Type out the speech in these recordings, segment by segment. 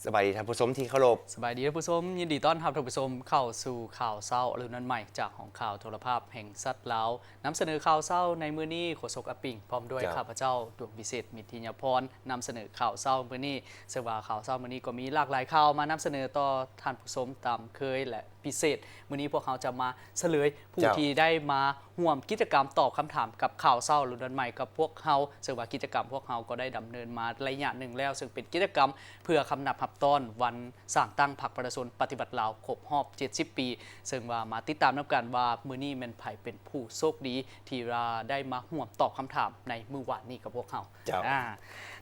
ສະບາຍດີທ່ານຜູ້ຊົມທີ່ເຄົາລົບ. ສະບາຍດີທ່ານຜູ້ຊົມ, ຍິນດີຕ້ອນຮັບທ່ານຜູ້ຊົມເຂົ້າສູ່ຂ່າວເຊົ້າອະລຸນວັນໃໝ່ ຈາກຫ້ອງຂ່າວໂທລະພາບແຫ່ງຊາດລາວ. ນຳສະເໜີຂ່າວເຊົ້າໃນມື້ນີ້ ໂຄສົກອາປິງ ພ້ອມດ້ວຍ ເຈົ້າ ຂ້າພະເຈົ້າ ດວງວິເສດ ມິດທິຍາພອນ ນຳສະເໜີຂ່າວເຊົ້າມື້ນີ້. ເຊິ່ງວ່າຂ່າວເຊົ້າມື້ນີ້ກໍມີຫຼາກຫຼາຍຂ່າວມານຳສະເໜີຕໍ່ທ່ານຜູ້ຊົມຕາມເຄີຍ ແລະ ພິເສດ ມື້ນີ້ພວກເຮົາຈະມາສະເຫຼີຍຜູ້ ເຈົ້າ ທີ່ໄດ້ມາຮ່ວມກິດຈະກຳຕອບຄຳຖາມກັບຂ່າວເຊົ້າລຸນວັນໃໝ່ກັບພວກເຮົາ. ເຊິ່ງວ່າກິດຈະກຳພວກເຮົາກໍໄດ້ດຳເນີນມາໄລຍະໜຶ່ງແລ້ວ, ເຊິ່ງເປັນກິດຈະກຳເພື່ອຄຳນັບຮັບຕ້ອນວັນສ້າງຕັ້ງພັກປະຊາຊົນປະຕິວັດລາວຄົບຮອບເຈັດສິບປີ. ເຊິ່ງວ່າມາຕິດຕາມນຳກັນວ່າມື້ນີ້ແມ່ນໃຜເປັນຜູ້ໂຊກດີ ທີ່ວ່າໄດ້ມາຮ່ວມຕອບຄຳຖາມໃນມື້ວານນີ້ກັບພວກເຮົາ. ເຈົ້າ ອາ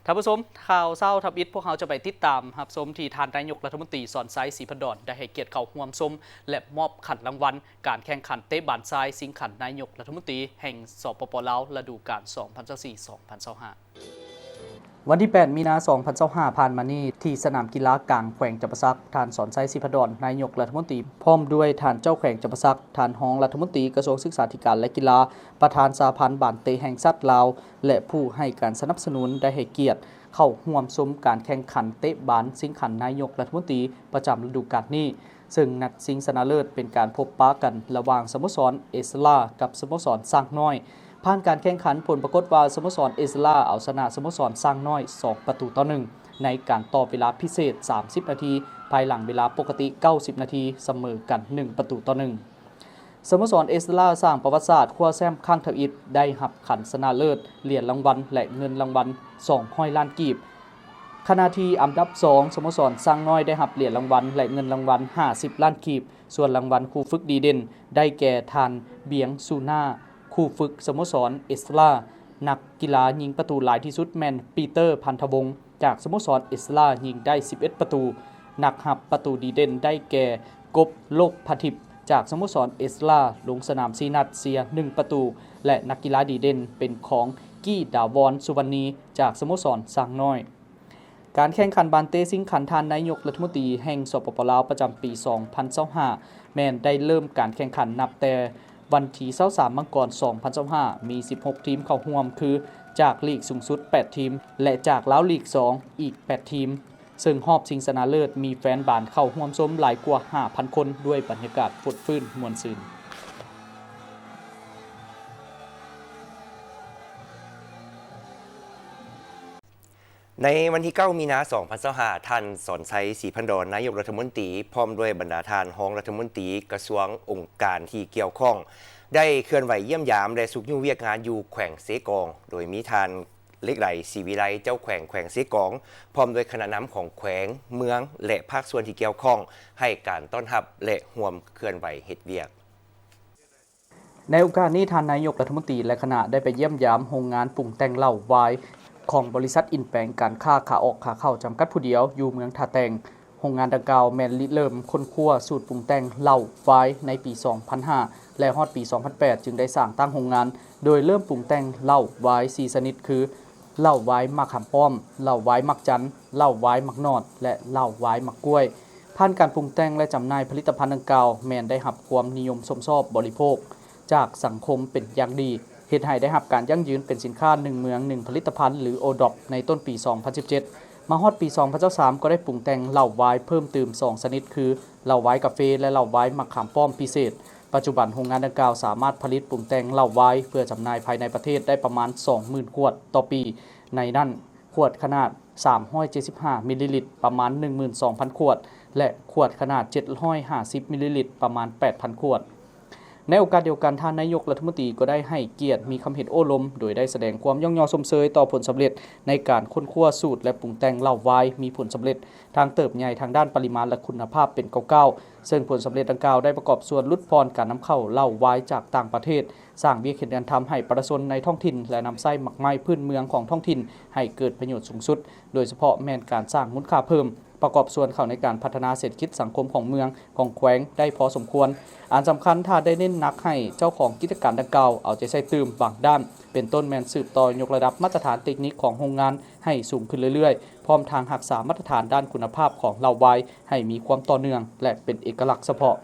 ທ່ານຜູ້ຊົມ, ຂ່າວເຊົ້າທຳອິດ ພວກເຮົາຈະໄປຕິດຕາມຮັບຊົມທີ່ທ່ານນາຍົກລັດຖະມົນຕີ ສອນໄຊ ສີພັນດອນ ໄດ້ໃຫ້ກຽດເຂົ້າຮ່ວມຊົມ ແລະ ມອບຂັນລາງວັນການແຂ່ງຂັນເຕະບານຊາຍຊິງຂັນນາຍົກລັດຖະມົນຕີແຫ່ງ ສປປ ລາວ ລະດູການ ສອງພັນຊາວສີ່ ສອງພັນຊາວຫ້າ. ວັນທີແປດ ມີນາ ສອງພັນຊາວຫ້າ ຜ່ານມານີ້ ທີ່ສະໜາມກິລາກາງແຂວງຈຳປາສັກ, ທ່ານ ສອນໄຊ ສີພັນດອນ ນາຍົກລັດຖະມົນຕີ ພ້ອມດ້ວຍທ່ານເຈົ້າແຂວງຈຳປາສັກ, ທ່ານຮອງລັດຖະມົນຕີກະຊວງສຶກສາທິການ ແລະ ກິລາ, ປະທານສະຫະພັນບານເຕະແຫ່ງຊາດລາວ ແລະ ຜູ້ໃຫ້ການສະໜັບສະໜູນ ໄດ້ໃຫ້ກຽດເຂົ້າຮ່ວມຊົມການແຂ່ງຂັນເຕະບານຊິງຂັນນາຍົກລັດຖະມົນຕີປະຈຳລະດູການນີ້, ເຊິ່ງນັດຊິງຊະນະເລີດເປັນການພົບປະກັນລະຫວ່າງສະໂມສອນເອສລາກັບສະໂມສອນຊ້າງນ້ອຍ. ຜ່ານການແຂ່ງຂັນ, ຜົນປາກົດວ່າສະໂມສອນເອສລາເອົາຊະນະສະໂມສອນຊ້າງນ້ອຍ ສອງປະຕູຕໍ່ໜຶ່ງ ໃນການຕໍ່ເວລາພິເສດ ສາມສິບນາທີ, ພາຍຫຼັງເວລາປົກກະຕິ ເກົ້າສິບນາທີ ສະເໝີກັນ ໜຶ່ງປະຕູຕໍ່ໜຶ່ງ. ສະໂມສອນເອສລາສ້າງປະຫວັດສາດຄວ້າແຊ້ມຄັ້ງທຳອິດ, ໄດ້ຮັບຂັນຊະນະເລີດຫຼຽນລາງວັນ ແລະ ເງິນລາງວັນ ສອງຮ້ອຍລ້ານກີບ. ຂະນະທີ່ອັນດັບສອງ ສະໂມສອນຊ້າງນ້ອຍ ໄດ້ຮັບຫຼຽນລາງວັນ ແລະ ເງິນລາງວັນ ຫ້າສິບລ້ານກີບ. ສ່ວນລາງວັນຄູຝຶກດີເດັ່ນ ໄດ້ແກ່ທ່ານ ບຽງ ຊູນາ, ຄູຝຶກສະໂມສອນເອສລາ. ນັກກິລາຍິງປະຕູຫຼາຍທີ່ສຸດແມ່ນ ປີເຕີ ພັນທະວົງ ຈາກສະໂມສອນເອສລາ ຍິງໄດ້ສິບເອັດປະຕູ. ນັກຮັບປະຕູດີເດັ່ນໄດ້ແກ່ ກົບ ໂລກພະທິບ ຈາກສະໂມສອນເອສລາ ລົງສະໜາມສີ່ນັດ ເສຍໜຶ່ງປະຕູ ແລະ ນັກກິລາດີເດັ່ນເປັນຂອງ ກີ້ ດາວອນ ສຸວັນນີ ຈາກສະໂມສອນຊ້າງນ້ອຍ. ການແຂ່ງຂັນບານເຕະຊິງຂັນທ່ານນາຍົກລັດຖະມົນຕີແຫ່ງ ສປປ ລາວ ປະຈຳປີ ສອງພັນຊາວຫ້າ ແມ່ນໄດ້ເລີ່ມການແຂ່ງຂັນນັບແຕ່ ວັນທີຊາວສາມ ມັງກອນ ສອງພັນຊາວຫ້າ ມີສິບຫົກທີມເຂົ້າຮ່ວມ ຄື ຈາກລີກສູງສຸດ ແປດທີມ ແລະ ຈາກລາວລີກສອງ ອີກ ແປດທີມ, ເຊິ່ງຮອບຊິງຊະນະເລີດມີແຟນບານເຂົ້າຮ່ວມຊົມຫຼາຍກວ່າ ຫ້າພັນຄົນ ດ້ວຍບັນຍາກາດຟົດຟື້ນມ່ວນຊື່ນ. ໃນວັນທີເກົ້າ ມີນາ ສອງພັນຊາວຫ້າ ທ່ານ ສອນໄຊ ສີພັນດອນ ນາຍົກລັດຖະມົນຕີ ພ້ອມດ້ວຍບັນດາທ່ານຮອງລັດຖະມົນຕີ ກະຊວງ ອົງການທີ່ກ່ຽວຂ້ອງ ໄດ້ເຄື່ອນໄຫວຢ້ຽມຢາມ ແລະ ຊຸກຍູ້ວຽກງານຢູ່ແຂວງເຊກອງ, ໂດຍມີທ່ານ ເລັກໄຫຼ ສີວິໄລ ເຈົ້າແຂວງແຂວງເຊກອງ ພ້ອມດ້ວຍຄະນະນຳຂອງແຂວງ, ເມືອງ ແລະ ພາກສ່ວນທີ່ກ່ຽວຂ້ອງ ໃຫ້ການຕ້ອນຮັບ ແລະ ຮ່ວມເຄື່ອນໄຫວເຮັດວຽກ. ໃນໂອກາດນີ້, ທ່ານນາຍົກລັດຖະມົນຕີ ແລະ ຄະນະ ໄດ້ໄປຢ້ຽມຢາມໂຮງງານປຸງແຕ່ງເຫຼົ້າວາຍ ຂອງບໍລິສັດອິນແປງ ການຄ້າຂາອອກຂາເຂົ້າ ຈຳກັດຜູ້ດຽວ ຢູ່ເມືອງທ່າແຕງ. ໂຮງງານດັ່ງກ່າວແມ່ນລິເລີ່ມຄົ້ນຄວ້າສູດປຸງແຕ່ງເຫຼົ້າວາຍໃນປີສອງພັນຫ້າ ແລະ ຮອດປີສອງພັນແປດ ຈຶ່ງໄດ້ສ້າງຕັ້ງໂຮງງານ, ໂດຍເລີ່ມປຸງແຕ່ງເຫຼົ້າວາຍສີ່ຊະນິດ ຄື ເຫຼົ້າວາຍໝາກຂາມປ້ອມ, ເຫຼົ້າວາຍໝາກຈັນ, ເຫຼົ້າວາຍໝາກໜອດ ແລະ ເຫຼົ້າວາຍໝາກກ້ວຍ. ຜ່ານການປຸງແຕ່ງ ແລະ ຈຳໜ່າຍຜະລິດຕະພັນດັ່ງກ່າວ ແມ່ນໄດ້ຮັບຄວາມນິຍົມຊົມຊອບບໍລິໂພກຈາກສັງຄົມເປັນຢ່າງດີ, ເຮັດໃຫ້ໄດ້ຮັບການຢັ້ງຢືນເປັນສິນຄ້າໜຶ່ງເມືອງໜຶ່ງຜະລິດຕະພັນ ຫຼື ໂອດຣອບ ໃນຕົ້ນປີສອງພັນສິບເຈັດ. ມາຮອດປີສອງພັນຊາວສາມ ກໍໄດ້ປຸງແຕ່ງເຫຼົ້າວາຍເພີ່ມຕື່ມສອງຊະນິດ ຄື ເຫຼົ້າວາຍກາເຟ ແລະ ເຫຼົ້າວາຍໝາກຂາມປ້ອມພິເສດ. ປັດຈຸບັນໂຮງງານດັ່ງກ່າວສາມາດຜະລິດປຸງແຕ່ງເຫຼົ້າວາຍເພື່ອຈຳໜ່າຍພາຍໃນປະເທດໄດ້ປະມານສອງໝື່ນຂວດຕໍ່ປີ, ໃນນັ້ນຂວດຂະໜາດສາມຮ້ອຍເຈັດສິບຫ້າມິນລີລິດປະມານໜຶ່ງໝື່ນສອງພັນຂວດ ແລະ ຂວດຂະໜາດເຈັດຮ້ອຍຫ້າສິບມິນລີລິດປະມານແປດພັນຂວດ. ໃນໂອກາດດຽວກັນ, ທ່ານນາຍົກລັດຖະມົນຕີກໍໄດ້ໃຫ້ກຽດມີຄຳເຫັນໂອ້ລົມ, ໂດຍໄດ້ສະແດງຄວາມຍ້ອງຍໍຊົມເຊີຍຕໍ່ຜົນສຳເລັດໃນການຄົ້ນຄວ້າສູດ ແລະ ປຸງແຕ່ງເຫຼົ້າວາຍມີຜົນສຳເລັດ ທາງເຕີບໃຫຍ່ທາງດ້ານປະລິມານ ແລະ ຄຸນນະພາບເປັນກ້າວໆ, ເຊິ່ງຜົນສຳເລັດດັ່ງກ່າວໄດ້ປະກອບສ່ວນຫຼຸດຜ່ອນການນຳເຂົ້າເຫຼົ້າວາຍຈາກຕ່າງປະເທດ, ສ້າງວຽກເຮັດງານທຳໃຫ້ປະຊາຊົນໃນທ້ອງຖິ່ນ ແລະ ນຳໃຊ້ໝາກໄມ້ພື້ນເມືອງຂອງທ້ອງຖິ່ນໃຫ້ເກີດປະໂຫຍດສູງສຸດ, ໂດຍສະເພາະແມ່ນການສ້າງມູນຄ່າເພີ່ມ, ປະກອບສ່ວນເຂົ້າໃນການພັດທະນາເສດຖະກິດສັງຄົມຂອງເມືອງ, ຂອງແຂວງໄດ້ພໍສົມຄວນ. ອັນສຳຄັນ, ທ່ານໄດ້ເນັ້ນໜັກໃຫ້ເຈົ້າຂອງກິດຈະການດັ່ງກ່າວເອົາໃຈໃສ່ຕື່ມບາງດ້ານ, ເປັນຕົ້ນແມ່ນສືບຕໍ່ຍົກລະດັບມາດຕະຖານເຕັກນິກຂອງໂຮງງານ ໃຫ້ສູງຂຶ້ນເລື້ອຍໆ, ພ້ອມທັງຮັກສາມາດຕະຖານດ້ານຄຸນນະພາບຂອງເຫຼົ້າວາຍໃຫ້ມີຄວາມຕໍ່ເນື່ອງ ແລະ ເປັນເອກະລັກສະເພາະ.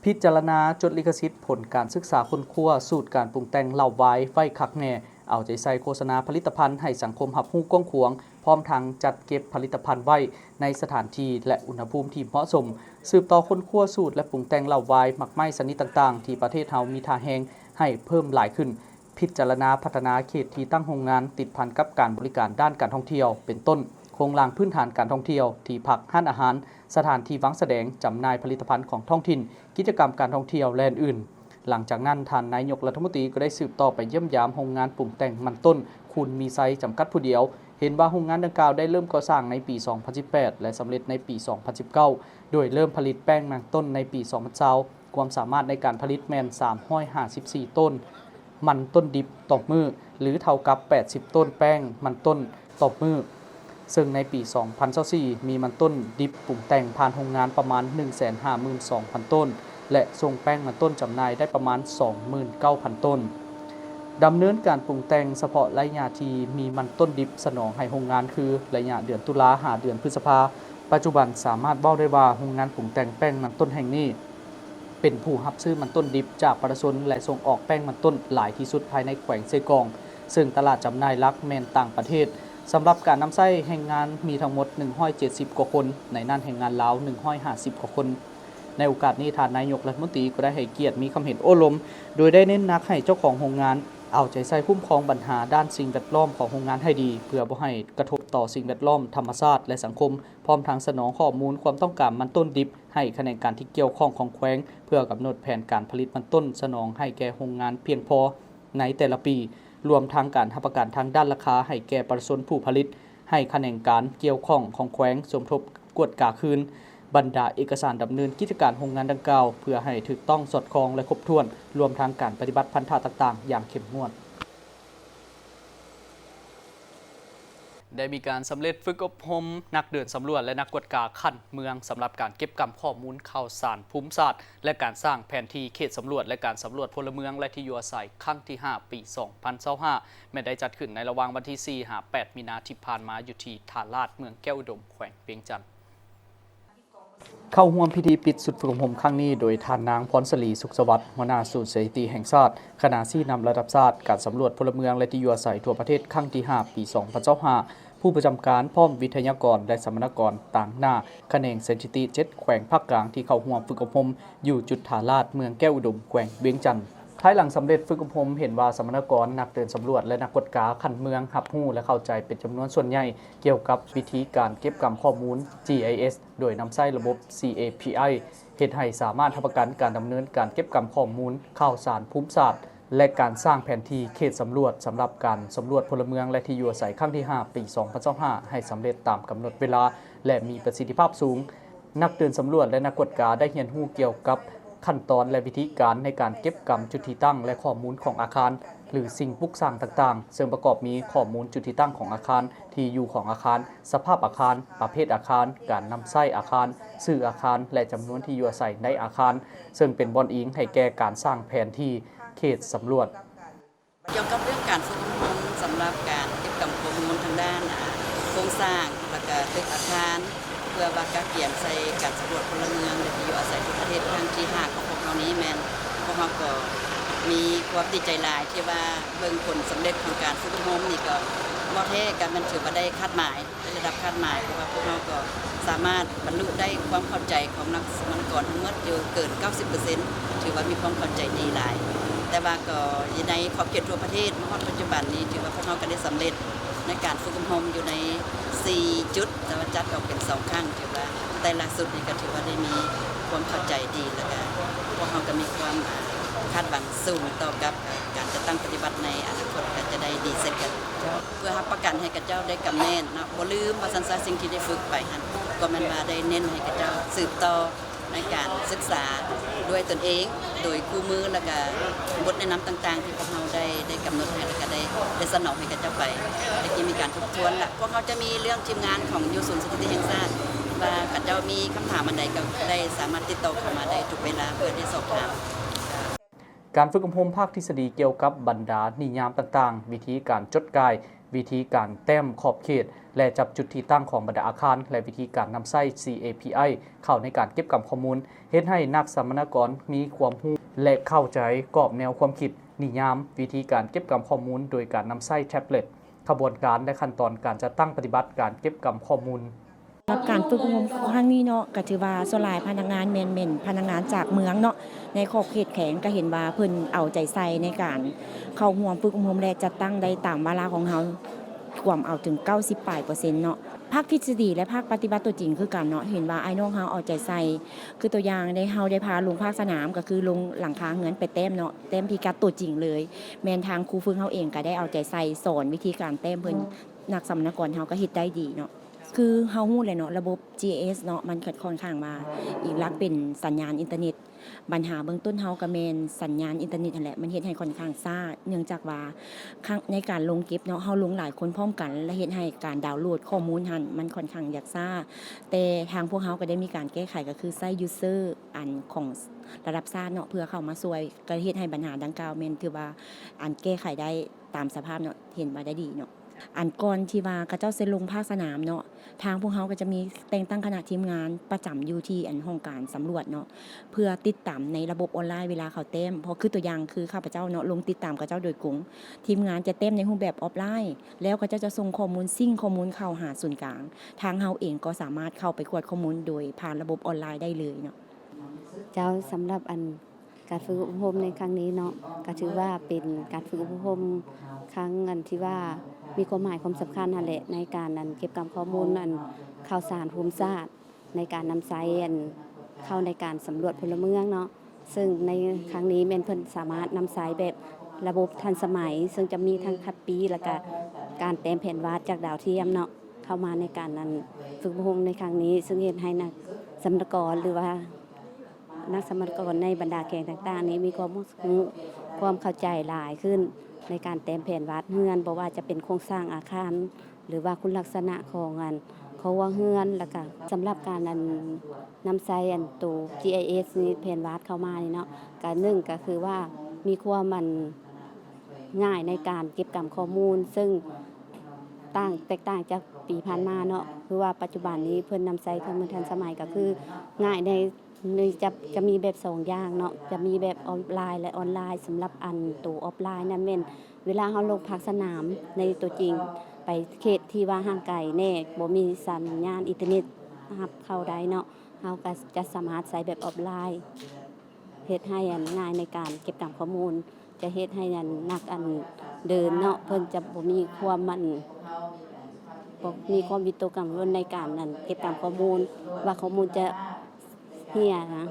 ພິຈາລະນາຈົດລິຂະສິດຜົນການສຶກສາຄົ້ນຄວ້າສູດການປຸງແຕ່ງເຫຼົ້າວາຍໄວ້ຄັກແນ່, ເອົາໃຈໃສ່ໂຄສະນາຜະລິດຕະພັນໃຫ້ສັງຄົມຮັບຮູ້ກວ້າງຂວາງ, ພ້ອມທັງຈັດເກັບຜະລິດຕະພັນໄວ້ໃນສະຖານທີ່ ແລະ ອຸນຫະພູມທີ່ເໝາະສົມ, ສືບຕໍ່ຄົ້ນຄວ້າສູດ ແລະ ປຸງແຕ່ງເຫຼົ້າວາຍ, ໝາກໄມ້ຊະນິດຕ່າງໆ ທີ່ປະເທດເຮົາມີທ່າແຮງໃຫ້ເພີ່ມຫຼາຍຂຶ້ນ, ພິຈາລະນາພັດທະນາເຂດທີ່ຕັ້ງໂຮງງານຕິດພັນກັບການບໍລິການດ້ານການທ່ອງທ່ຽວ ເປັນຕົ້ນ ໂຄງລ່າງພື້ນຖານການທ່ອງທ່ຽວ, ທີ່ພັກ, ຮ້ານອາຫານ, ສະຖານທີ່ວາງສະແດງ, ຈຳໜ່າຍຜະລິດຕະພັນຂອງທ້ອງຖິ່ນ, ກິດຈະກຳການທ່ອງທ່ຽວ ແລະ ອື່ນໆ. ຫຼັງຈາກນັ້ນ, ທ່ານນາຍົກລັດຖະມົນຕີກໍໄດ້ສືບຕໍ່ໄປຢ້ຽມຢາມໂຮງງານປຸງແຕ່ງມັນຕົ້ນຄູນມີໄຊຈຳກັດຜູ້ດຽວ, ເຫັນວ່າໂຮງງານດັ່ງກ່າວໄດ້ເລີ່ມກໍ່ສ້າງໃນປີສອງພັນສິບແປດ ແລະ ສຳເລັດໃນປີສອງພັນສິບເກົ້າ ໂດຍເລີ່ມຜະລິດແປ້ງມັນຕົ້ນໃນປີສອງພັນຊາວ, ຄວາມສາມາດໃນການຜະລິດແມ່ນສາມຮ້ອຍຫ້າສິບສີ່ໂຕນ ມັນຕົ້ນດິບຕໍ່ມື້ ຫຼື ເທົ່າກັບແປດສິບໂຕນແປ້ງມັນຕົ້ນຕໍ່ມື້, ເຊິ່ງໃນປີສອງພັນຊາວສີ່ ມີມັນຕົ້ນດິບປຸງແຕ່ງຜ່ານໂຮງງານປະມານໜຶ່ງແສນຫ້າໝື່ນສອງພັນໂຕນ ແລະ ສົ່ງແປ້ງມັນຕົ້ນຈຳໜ່າຍໄດ້ປະມານສອງໝື່ນເກົ້າພັນໂຕນ. ດຳເນີນການປຸງແຕ່ງສະເພາະໄລຍະທີ່ມີມັນຕົ້ນດິບສະໜອງໃຫ້ໂຮງງານ ຄືໄລຍະເດືອນຕຸລາຫາເດືອນພຶດສະພາ. ປັດຈຸບັນສາມາດເວົ້າໄດ້ວ່າ ໂຮງງານປຸງແຕ່ງແປ້ງມັນຕົ້ນແຫ່ງນີ້ ເປັນຜູ້ຮັບຊື້ມັນຕົ້ນດິບຈາກປະຊາຊົນ ແລະ ສົ່ງອອກແປ້ງມັນຕົ້ນຫຼາຍທີ່ສຸດພາຍໃນແຂວງເຊກອງ, ເຊິ່ງຕະຫຼາດຈຳໜ່າຍຫຼັກແມ່ນຕ່າງປະເທດ. ສຳລັບການນຳໃຊ້ແຮງງານມີທັງໝົດໜຶ່ງຮ້ອຍເຈັດສິບກວ່າຄົນ, ໃນນັ້ນແຮງງານລາວໜຶ່ງຮ້ອຍຫ້າສິບກວ່າຄົນ. ໃນໂອກາດນີ້, ທ່ານນາຍົກລັດຖະມົນຕີກໍໄດ້ໃຫ້ກຽດມີຄຳເຫັນໂອ້ລົມ, ໂດຍໄດ້ເນັ້ນໜັກໃຫ້ເຈົ້າຂອງໂຮງງານເອົາໃຈໃສ່ຄຸ້ມຄອງບັນຫາດ້ານສິ່ງແວດລ້ອມຂອງໂຮງງານໃຫ້ດີ, ເພື່ອບໍ່ໃຫ້ກະທົບຕໍ່ສິ່ງແວດລ້ອມ, ທຳມະຊາດ ແລະ ສັງຄົມ, ພ້ອມທັງສະໜອງຂໍ້ມູນຄວາມຕ້ອງການມັນຕົ້ນດິບ ໃຫ້ຂະແໜງການທີ່ກ່ຽວຂ້ອງຂອງແຂວງ ເພື່ອກຳນົດແຜນການຜະລິດມັນຕົ້ນສະໜອງໃຫ້ແກ່ໂຮງງານພຽງພໍໃນແຕ່ລະປີ, ລວມທັງການຮັບປະກັນທາງດ້ານລາຄາໃຫ້ແກ່ປະຊາຊົນຜູ້ຜະລິດ, ໃຫ້ຂະແໜງການກ່ຽວຂ້ອງຂອງແຂວງສົມທົບກວດກາຄືນບັນດາເອກະສານດຳເນີນກິດຈະການໂຮງງານດັ່ງກ່າວ ເພື່ອໃຫ້ຖືກຕ້ອງສອດຄ່ອງ ແລະ ຄົບຖ້ວນ, ລວມທັງການປະຕິບັດພັນທະຕ່າງໆຢ່າງເຂັ້ມງວດ. ໄດ້ມີການສຳເລັດຝຶກອົບຮົມນັກເດີນສຳຫຼວດ ແລະ ນັກກວດກາຂັ້ນເມືອງ ສຳລັບການເກັບກຳຂໍ້ມູນຂ່າວສານພູມສາດ ແລະ ການສ້າງແຜນທີ່ເຂດສຳຫຼວດ ແລະ ການສຳຫຼວດພົນລະເມືອງ ແລະ ທີ່ຢູ່ອາໄສ ຄັ້ງທີຫ້າ ປີສອງພັນຊາວຫ້າ ແມ່ນໄດ້ຈັດຂຶ້ນໃນລະຫວ່າງວັນທີສີ່ຫາແປດມີນາທີ່ຜ່ານມາ ຢູ່ທີ່ທ່າລາດ ເມືອງແກ້ວອຸດົມ ແຂວງວຽງຈັນ. ເຂົ້າຮ່ວມພິທີປິດຊຸດຝຶກອົບຮົມຄັ້ງນີ້ໂດຍທ່ານນາງ ພອນສະຫຼີ ສຸກສະຫວັດ ຫົວໜ້າສູນສະຖິຕິແຫ່ງຊາດ, ຄະນະຊີ້ນຳລະດັບຊາດ, ການສຳຫຼວດພົນລະເມືອງ ແລະ ທີ່ຢູ່ອາໄສທົ່ວປະເທດ ຄັ້ງທີຫ້າ ປີສອງພັນຊາວຫ້າ, ຜູ້ປະຈຳການ ພ້ອມວິທະຍາກອນ ແລະ ສຳມະນາກອນຕາງໜ້າຂະແໜງສະຖິຕິເຈັດແຂວງພາກກາງ ທີ່ເຂົ້າຮ່ວມຝຶກອົບຮົມຢູ່ຈຸດທ່າລາດ ເມືອງແກ້ວອຸດົມ ແຂວງວຽງຈັນ. ພາຍຫຼັງສຳເລັດຝຶກອົບຮົມ, ເຫັນວ່າສຳມະນາກອນ, ນັກເດີນສຳຫຼວດ ແລະ ນັກກວດກາຂັ້ນເມືອງ ຮັບຮູ້ ແລະ ເຂົ້າໃຈເປັນຈຳນວນສ່ວນໃຫຍ່ ກ່ຽວກັບວິທີການເກັບກຳຂໍ້ມູນ ຈີໄອເອສ ໂດຍນຳໃຊ້ລະບົບ ຊີເອພີໄອ ເຮັດໃຫ້ສາມາດຮັບປະກັນການດຳເນີນການເກັບກຳຂໍ້ມູນຂ່າວສານພູມສາດ ແລະ ການສ້າງແຜນທີ່ເຂດສຳຫຼວດ ສຳລັບການສຳຫຼວດພົນລະເມືອງ ແລະ ທີ່ຢູ່ອາໄສ ຄັ້ງທີຫ້າ ປີສອງພັນຊາວຫ້າ ໃຫ້ສຳເລັດຕາມກຳນົດເວລາ ແລະ ມີປະສິດທິພາບສູງ. ນັກເດີນສຳຫຼວດ ແລະ ນັກກວດກາໄດ້ຮຽນຮູ້ກ່ຽວກັບຂັ້ນຕອນ ແລະ ວິທີການໃນການເກັບກຳຈຸດທີ່ຕັ້ງ ແລະ ຂໍ້ມູນຂອງອາຄານ ຫຼື ສິ່ງປຸກສ້າງຕ່າງໆ, ເຊິ່ງປະກອບມີຂໍ້ມູນຈຸດທີ່ຕັ້ງຂອງອາຄານ, ທີ່ຢູ່ຂອງອາຄານ, ສະພາບອາຄານ, ປະເພດອາຄານ, ການນຳໃຊ້ອາຄານ, ຊື່ອາຄານ ແລະ ຈຳນວນທີ່ຢູ່ອາໄສໃນອາຄານ, ເຊິ່ງເປັນບ່ອນອີງໃຫ້ແກ່ການສ້າງແຜນທີ່ເຂດສຳຫຼວດ. ກ່ຽວກັບເລື່ອງການຝຶກອົບຮົມສຳລັບການເກັບກຳຂໍ້ມູນທາງດ້ານ ອາ ໂຄງສ້າງ ແລ້ວກະຕຶກອາຄານ ເພື່ອວ່າກະກຽມໃສ່ການສຳຫຼວດພົນລະເມືອງ ແລະ ທີ່ຢູ່ອາໄສທົ່ວປະເທດຄັ້ງທີຫ້າຂອງພວກເຮົານີ້ ແມ່ນພວກເຮົາກໍມີຄວາມດີໃຈຫຼາຍທີ່ວ່າເບິ່ງຜົນສຳເລັດຂອງການຝຶກອົບຮົມນີ້ ກໍເວົ້າແທ້ກໍແມ່ນຖືວ່າໄດ້ຄາດໝາຍ ໃນລະດັບຄາດໝາຍ ເພາະວ່າພວກເຮົາກໍສາມາດບັນລຸໄດ້ຄວາມເຂົ້າໃຈຂອງນັກສຳມະນາກອນທັງໝົດຢູ່ເກີນເກົ້າສິບເປີເຊັນ ຖືວ່າມີຄວາມເຂົ້າໃຈດີຫຼາຍ. ແຕ່ວ່າກໍຢູ່ໃນຂອບເຂດທົ່ວປະເທດ ມາຮອດປັດຈຸບັນນີ້ ຖືວ່າພວກເຮົາກໍໄດ້ສຳເລັດໃນການຝຶກອົບຮົມຢູ່ໃນສີ່ຈຸດ ແຕ່ວ່າຈັດອອກເປັນສອງຄັ້ງ ຖືວ່າແຕ່ລະຊຸດນີ້ກໍຖືວ່າໄດ້ມີຄວາມເຂົ້າໃຈດີ ແລ້ວກໍພວກເຮົາກໍມີຄວາມຄາດຫວັງສູງຕໍ່ກັບການຈັດຕັ້ງປະຕິບັດໃນອະນາຄົດ ກໍຈະໄດ້ດີເຊັ່ນກັນ. ເພື່ອຮັບປະກັນໃຫ້ຂະເຈົ້າໄດ້ກຳແໜ້ນເນາະ ບໍ່ລືມວ່າຊັ້ນຊະ ສິ່ງທີ່ໄດ້ຝຶກໄປຫັ້ນ ກໍແມ່ນວ່າໄດ້ເນັ້ນໃຫ້ຂະເຈົ້າສືບຕໍ່ໃນການສຶກສາດ້ວຍຕົນເອງ ໂດຍຄູ່ມື ແລ້ວກະບົດແນະນຳຕ່າງໆ ທີ່ພວກເຮົາໄດ້ ໄດ້ກຳນົດໃຫ້ ແລ້ວກະໄດ້ ໄດ້ສະໜອງໃຫ້ຂະເຈົ້າໄປ ແລ້ວກໍມີການທົບທວນລະ ພວກເຮົາຈະມີເລື່ອງທີມງານຂອງຢູ່ສູນສະຖິຕິແຫ່ງຊາດ ວ່າຂະເຈົ້າມີຄຳຖາມອັນໃດ ກໍໄດ້ສາມາດຕິດຕໍ່ເຂົ້າມາໄດ້ທຸກເວລາ ເພື່ອໄດ້ສອບຖາມ. ການຝຶກອົບຮົມພາກທິດສະດີກ່ຽວກັບບັນດານິຍາມຕ່າງໆ, ວິທີການຈົດກາຍ, ວິທີການແຕ້ມຂອບເຂດ ແລະ ຈັບຈຸດທີ່ຕັ້ງຂອງບັນດາອາຄານ ແລະ ວິທີການນຳໃຊ້ ຊີເອພີໄອ ເຂົ້າໃນການເກັບກຳຂໍ້ມູນ, ເຮັດໃຫ້ນັກສຳມະນາກອນມີຄວາມຮູ້ ແລະ ເຂົ້າໃຈກອບແນວຄວາມຄິດ, ນິຍາມ, ວິທີການເກັບກຳຂໍ້ມູນໂດຍການນຳໃຊ້ແທັບເລັດ. ຂະບວນການ ແລະ ຂັ້ນຕອນການຈັດຕັ້ງປະຕິບັດການເກັບກຳຂໍ້ມູນ. ສຳລັບການຝຶກອົບຮົມຄັ້ງນີ້ເນາະ ກໍຖືວ່າສ່ວນຫຼາຍພະນັກງານແມ່ນ ແມ່ນພະນັກງານຈາກເມືອງເນາະ ໃນຂອບເຂດແຂວງ ກໍເຫັນວ່າເພິ່ນເອົາໃຈໃສ່ໃນການເຂົ້າຮ່ວມຝຶກອົບຮົມ ແລະ ຈັດຕັ້ງໄດ້ຕາມວາລະຂອງເຮົາ ກວມເອົາເຖິງເກົ້າສິບປາຍເປີເຊັນເນາະ. ພາກທິດສະດີ ແລະ ພາກປະຕິບັດຕົວຈິງຄືກັນເນາະ ເຫັນວ່າອ້າຍນ້ອງເຮົາເອົາໃຈໃສ່ ຄືຕົວຢ່າງໄດ້ ເຮົາໄດ້ພາລົງພາກສະໜາມ ກໍຄືລົງຫຼັງຄາເຮືອນໄປແຕ້ມເນາະ ແຕ້ມພິກັດຕົວຈິງເລີຍ. ແມ່ນທາງຄູຝຶກເຮົາເອງກໍໄດ້ເອົາໃຈໃສ່ ສອນວິທີການແຕ້ມເພິ່ນ ນັກສຳມະນາກອນເຮົາກໍເຮັດໄດ້ດີເນາະ. ຄືເຮົາຮູ້ແຫຼະເນາະ ລະບົບ ຈີໄອເອສ ເນາະ ມັນກໍຄ່ອນຂ້າງວ່າອີງຫຼັກເປັນສັນຍານອິນເຕີເນັດ. ບັນຫາເບື້ອງຕົ້ນເຮົາກໍແມ່ນສັນຍານອິນເຕີເນັດຫັ້ນແຫຼະ ມັນເຮັດໃຫ້ຄ່ອນຂ້າງຊ້າ ເນື່ອງຈາກວ່າ ຄັ້ງ ໃນການລົງເກັບເນາະ ເຮົາລົງຫຼາຍຄົນພ້ອມກັນ ແລະ ເຮັດໃຫ້ການດາວໂຫຼດຂໍ້ມູນຫັ້ນມັນຄ່ອນຂ້າງຢາກຊ້າ. ແຕ່ທາງພວກເຮົາກໍໄດ້ມີການແກ້ໄຂ ກໍຄືໃຊ້ user ອັນຂອງລະດັບຊາດເນາະ ເພື່ອເຂົ້າມາຊ່ວຍ ກໍເຮັດໃຫ້ບັນຫາດັ່ງກ່າວແມ່ນຖືວ່າ ອັນ ແກ້ໄຂໄດ້ຕາມສະພາບເນາະ ເຫັນວ່າໄດ້ດີເນາະ. ອັນກ່ອນທີ່ວ່າເຂົາເຈົ້າຊິລົງພາກສະໜາມເນາະ ທາງພວກເຮົາກໍຈະມີແຕ່ງຕັ້ງຄະນະທີມງານປະຈຳຢູ່ທີ່ອັນຫ້ອງການສຳຫຼວດເນາະ ເພື່ອຕິດຕາມໃນລະບົບອອນລາຍເວລາເຂົາແຕ້ມ. ເພາະຄືຕົວຢ່າງຄືຂ້າພະເຈົ້າເນາະ ລົງຕິດຕາມເຂົາເຈົ້າໂດຍກົງ, ທີມງານຈະແຕ້ມໃນຮູບແບບອອຟລາຍ ແລ້ວເຂົາເຈົ້າຈະສົ່ງຂໍ້ມູນ ຊິງຂໍ້ມູນເຂົ້າຫາສູນກາງ. ທາງເຮົາເອງກໍສາມາດເຂົ້າໄປກວດຂໍ້ມູນໂດຍຜ່ານລະບົບອອນລາຍໄດ້ເລີຍເນາະ. ເຈົ້າ, ສຳລັບອັນ ການຝຶກອົບຮົມໃນຄັ້ງນີ້ເນາະ ກໍຖືວ່າເປັນການຝຶກອົບຮົມຄັ້ງອັນທີ່ວ່າມີຄວາມໝາຍຄວາມສຳຄັນຫັ້ນແຫຼະ ໃນການອັນເກັບກຳຂໍ້ມູນອັນຂ່າວສານພູມສາດ ໃນການນຳໃຊ້ອັນເຂົ້າໃນການສຳຫຼວດພົນລະເມືອງເນາະ. ເຊິ່ງໃນຄັ້ງນີ້ແມ່ນເພິ່ນສາມາດນຳໃຊ້ແບບລະບົບທັນສະໄໝ ເຊິ່ງຈະມີທັງຄັດປີ ແລ້ວກະການແຕ້ມແຜນວາດຈາກດາວທຽມເນາະ ເຂົ້າມາໃນການອັນຝຶກອົບຮົມໃນຄັ້ງນີ້ ເຊິ່ງເຮັດໃຫ້ນັກສຳມະນາກອນ ຫຼືວ່າ ນັກສຳມະນາກອນໃນບັນດາແຂວງຕ່າງໆນີ້ມີຄວາມຮູ້ ຄວາມເຂົ້າໃຈຫຼາຍຂຶ້ນໃນການແຕ້ມແຜນວາດເຮືອນ ບໍ່ວ່າຈະເປັນໂຄງສ້າງອາຄານ ຫຼືວ່າຄຸນລັກສະນະຂອງອັນຄົວເຮືອນ. ແລ້ວກະສຳລັບການອັນນຳໃຊ້ອັນໂຕ ຈີໄອເອສ ນີ້ ແຜນວາດເຂົ້າມານີ້ເນາະ ກະໜຶ່ງກະຄືວ່າມີຄວາມອັນງ່າຍໃນການເກັບກຳຂໍ້ມູນ ເຊິ່ງຕ່າງ ແຕກຕ່າງຈາກປີຜ່ານມາເນາະ ຄືວ່າປັດຈຸບັນນີ້ເພິ່ນນຳໃຊ້ເຄື່ອງມືທັນສະໄໝ ກະຄືງ່າຍໃນ ນີ້ຈະ ຈະມີແບບສອງຢ່າງເນາະ ຈະມີແບບອອຟລາຍ ແລະ ອອນລາຍ. ສຳລັບອັນໂຕອອຟລາຍນັ້ນແມ່ນ ເວລາເຮົາລົງພາກສະໜາມໃນຕົວຈິງ ໄປເຂດທີ່ວ່າຫ່າງໄກແດ່ ບໍ່ມີສັນຍານອິນເຕີເນັດຮັບເຂົ້າໄດ້ເນາະ ເຮົາກໍຈະສາມາດໃຊ້ແບບອອຟລາຍ ເຮັດໃຫ້ອັນງ່າຍໃນການເກັບກຳຂໍ້ມູນ. ຈະເຮັດໃຫ້ອັນນັກອັນເດີນເນາະ ເພິ່ນຈະບໍ່ມີຄວາມອັນ ບໍ່ມີຄວາມວິຕົກກັງວົນໃນການອັນເກັບກຳຂໍ້ມູນ ວ່າຂໍ້ມູນຈະເຮ່ຍນະ.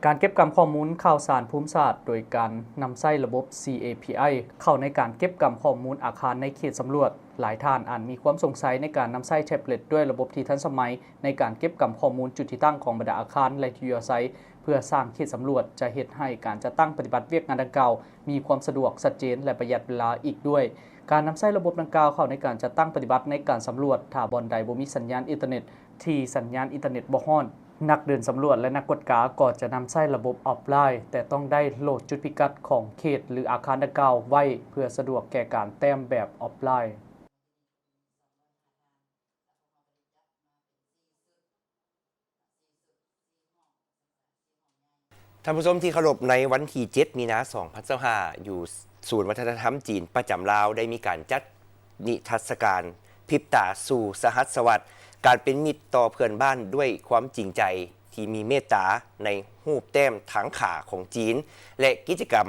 ການເກັບກຳຂໍ້ມູນຂ່າວສານພູມສາດ ໂດຍການນຳໃຊ້ລະບົບ ຊີເອພີໄອ ເຂົ້າໃນການເກັບກຳຂໍ້ມູນອາຄານໃນເຂດສຳຫຼວດ. ຫຼາຍທ່ານອາດມີຄວາມສົງໄສໃນການນຳໃຊ້ແທັບເລັດດ້ວຍລະບົບທີ່ທັນສະໄໝ ໃນການເກັບກຳຂໍ້ມູນຈຸດທີ່ຕັ້ງຂອງບັນດາອາຄານ ແລະ ທີ່ຢູ່ອາໄສ ເພື່ອສ້າງເຂດສຳຫຼວດ ຈະເຮັດໃຫ້ການຈັດຕັ້ງປະຕິບັດວຽກງານດັ່ງກ່າວ ມີຄວາມສະດວກ, ຊັດເຈນ ແລະ ປະຢັດເວລາອີກດ້ວຍ. ການນຳໃຊ້ລະບົບດັ່ງກ່າວເຂົ້າໃນການຈັດຕັ້ງປະຕິບັດໃນການສຳຫຼວດ ຖ້າບ່ອນໃດບໍ່ມີສັນຍານອິນເຕີເນັດ ທີ່ສັນຍານອິນເຕີເນັດບໍ່ຮອດ, ນັກເດີນສຳຫຼວດ ແລະ ນັກກວດກາກໍຈະນຳໃຊ້ລະບົບອອຟລາຍ, ແຕ່ຕ້ອງໄດ້ໂຫຼດຈຸດພິກັດຂອງເຂດ ຫຼື ອາຄານດັ່ງກ່າວໄວ້ ເພື່ອສະດວກແກ່ການແຕ້ມແບບອອຟລາຍ. ທ່ານຜູ້ຊົມທີ່ເຄົາລົບ, ໃນວັນທີເຈັດ ມີນາ ສອງພັນຊາວຫ້າ ຢູ່ສູນວັດທະນະທຳຈີນປະຈຳລາວ ໄດ້ມີການຈັດນິທັດສະການ ພິບຕາສູ່ສະຫັດສະວັດ, ການເປັນມິດຕໍ່ເພື່ອນບ້ານດ້ວຍຄວາມຈິງໃຈ ທີ່ມີເມດຕາ ໃນຮູບແຕ້ມທາງຂາຂອງຈີນ ແລະ ກິດຈະກຳ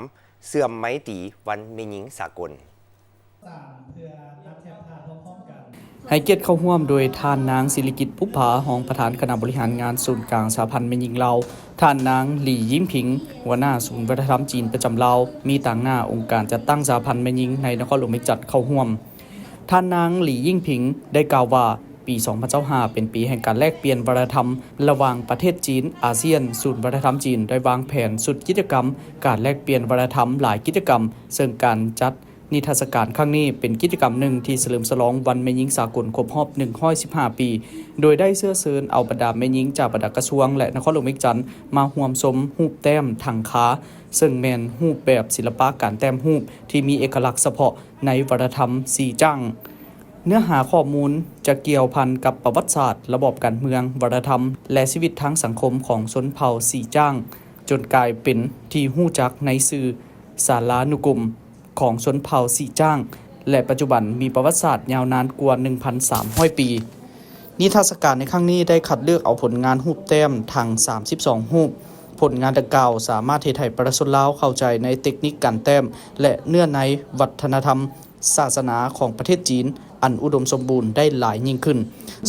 ເຊື່ອມໄມຕີວັນແມ່ຍິງສາກົນ. ໃຫ້ກຽດເຂົ້າຮ່ວມໂດຍທ່ານນາງ ສິລິກິດ ປຸບຜາ ຮອງປະທານຄະນະບໍລິຫານງານສູນກາງສະຫະພັນແມ່ຍິງລາວ, ທ່ານນາງ ຫຼີ ຢິງຜິງ ຫົວໜ້າສູນວັດທະນະທຳຈີນປະຈຳລາວ, ມີຕາງໜ້າອົງການຈັດຕັ້ງສະຫະພັນແມ່ຍິງໃນນະຄອນຫຼວງວຽງຈັນເຂົ້າຮ່ວມ. ທ່ານນາງ ຫຼີ ຢິງຜິງ ໄດ້ກ່າວວ່າ ປີສອງພັນຊາວຫ້າ ເປັນປີແຫ່ງການແລກປ່ຽນວັດທະນະທຳລະຫວ່າງປະເທດຈີນ ອາຊຽນ. ສູນວັດທະນະທຳຈີນໄດ້ວາງແຜນຊຸດກິດຈະກຳການແລກປ່ຽນວັດທະນະທຳຫຼາຍກິດຈະກຳ, ເຊິ່ງການຈັດ ນິທັດສະການຄັ້ງນີ້ເປັນກິດຈະກຳໜຶ່ງທີ່ສະເຫຼີມສະຫຼອງວັນແມ່ຍິງສາກົນຄົບຮອບໜຶ່ງຮ້ອຍສິບຫ້າປີ, ໂດຍໄດ້ເຊື້ອເຊີນເອົາບັນດາແມ່ຍິງຈາກບັນດາກະຊວງ ແລະ ນະຄອນຫຼວງວຽງຈັນ ມາຮ່ວມຊົມຮູບແຕ້ມຖັງຄາ, ເຊິ່ງແມ່ນຮູບແບບສິລະປະການແຕ້ມຮູບທີ່ມີເອກະລັກສະເພາະໃນວັດທະນະທຳສີຈ້າງ. ເນື້ອຫາຂໍ້ມູນຈະກ່ຽວພັນກັບປະຫວັດສາດ, ລະບອບການເມືອງ, ວັດທະນະທຳ ແລະ ຊີວິດທາງສັງຄົມຂອງຊົນເຜົ່າສີຈ້າງ, ຈົນກາຍເປັນທີ່ຮູ້ຈັກໃນຊື່ສາລານຸກົມ ຂອງຊົນເຜົ່າສີຈ້າງ ແລະ ປັດຈຸບັນມີປະຫວັດສາດຍາວນານກວ່າໜຶ່ງພັນສາມຮ້ອຍປີ. ນິທັດສະການໃນຄັ້ງນີ້ໄດ້ຄັດເລືອກເອົາຜົນງານຮູບແຕ້ມທັງສາມສິບສອງຮູບ. ຜົນງານດັ່ງກ່າວສາມາດເຮັດໃຫ້ປະຊາຊົນລາວເຂົ້າໃຈໃນເຕັກນິກການແຕ້ມ ແລະ ເນື້ອໃນວັດທະນະທຳ ສາສະໜາຂອງປະເທດຈີນອັນອຸດົມສົມບູນໄດ້ຫຼາຍຍິ່ງຂຶ້ນ,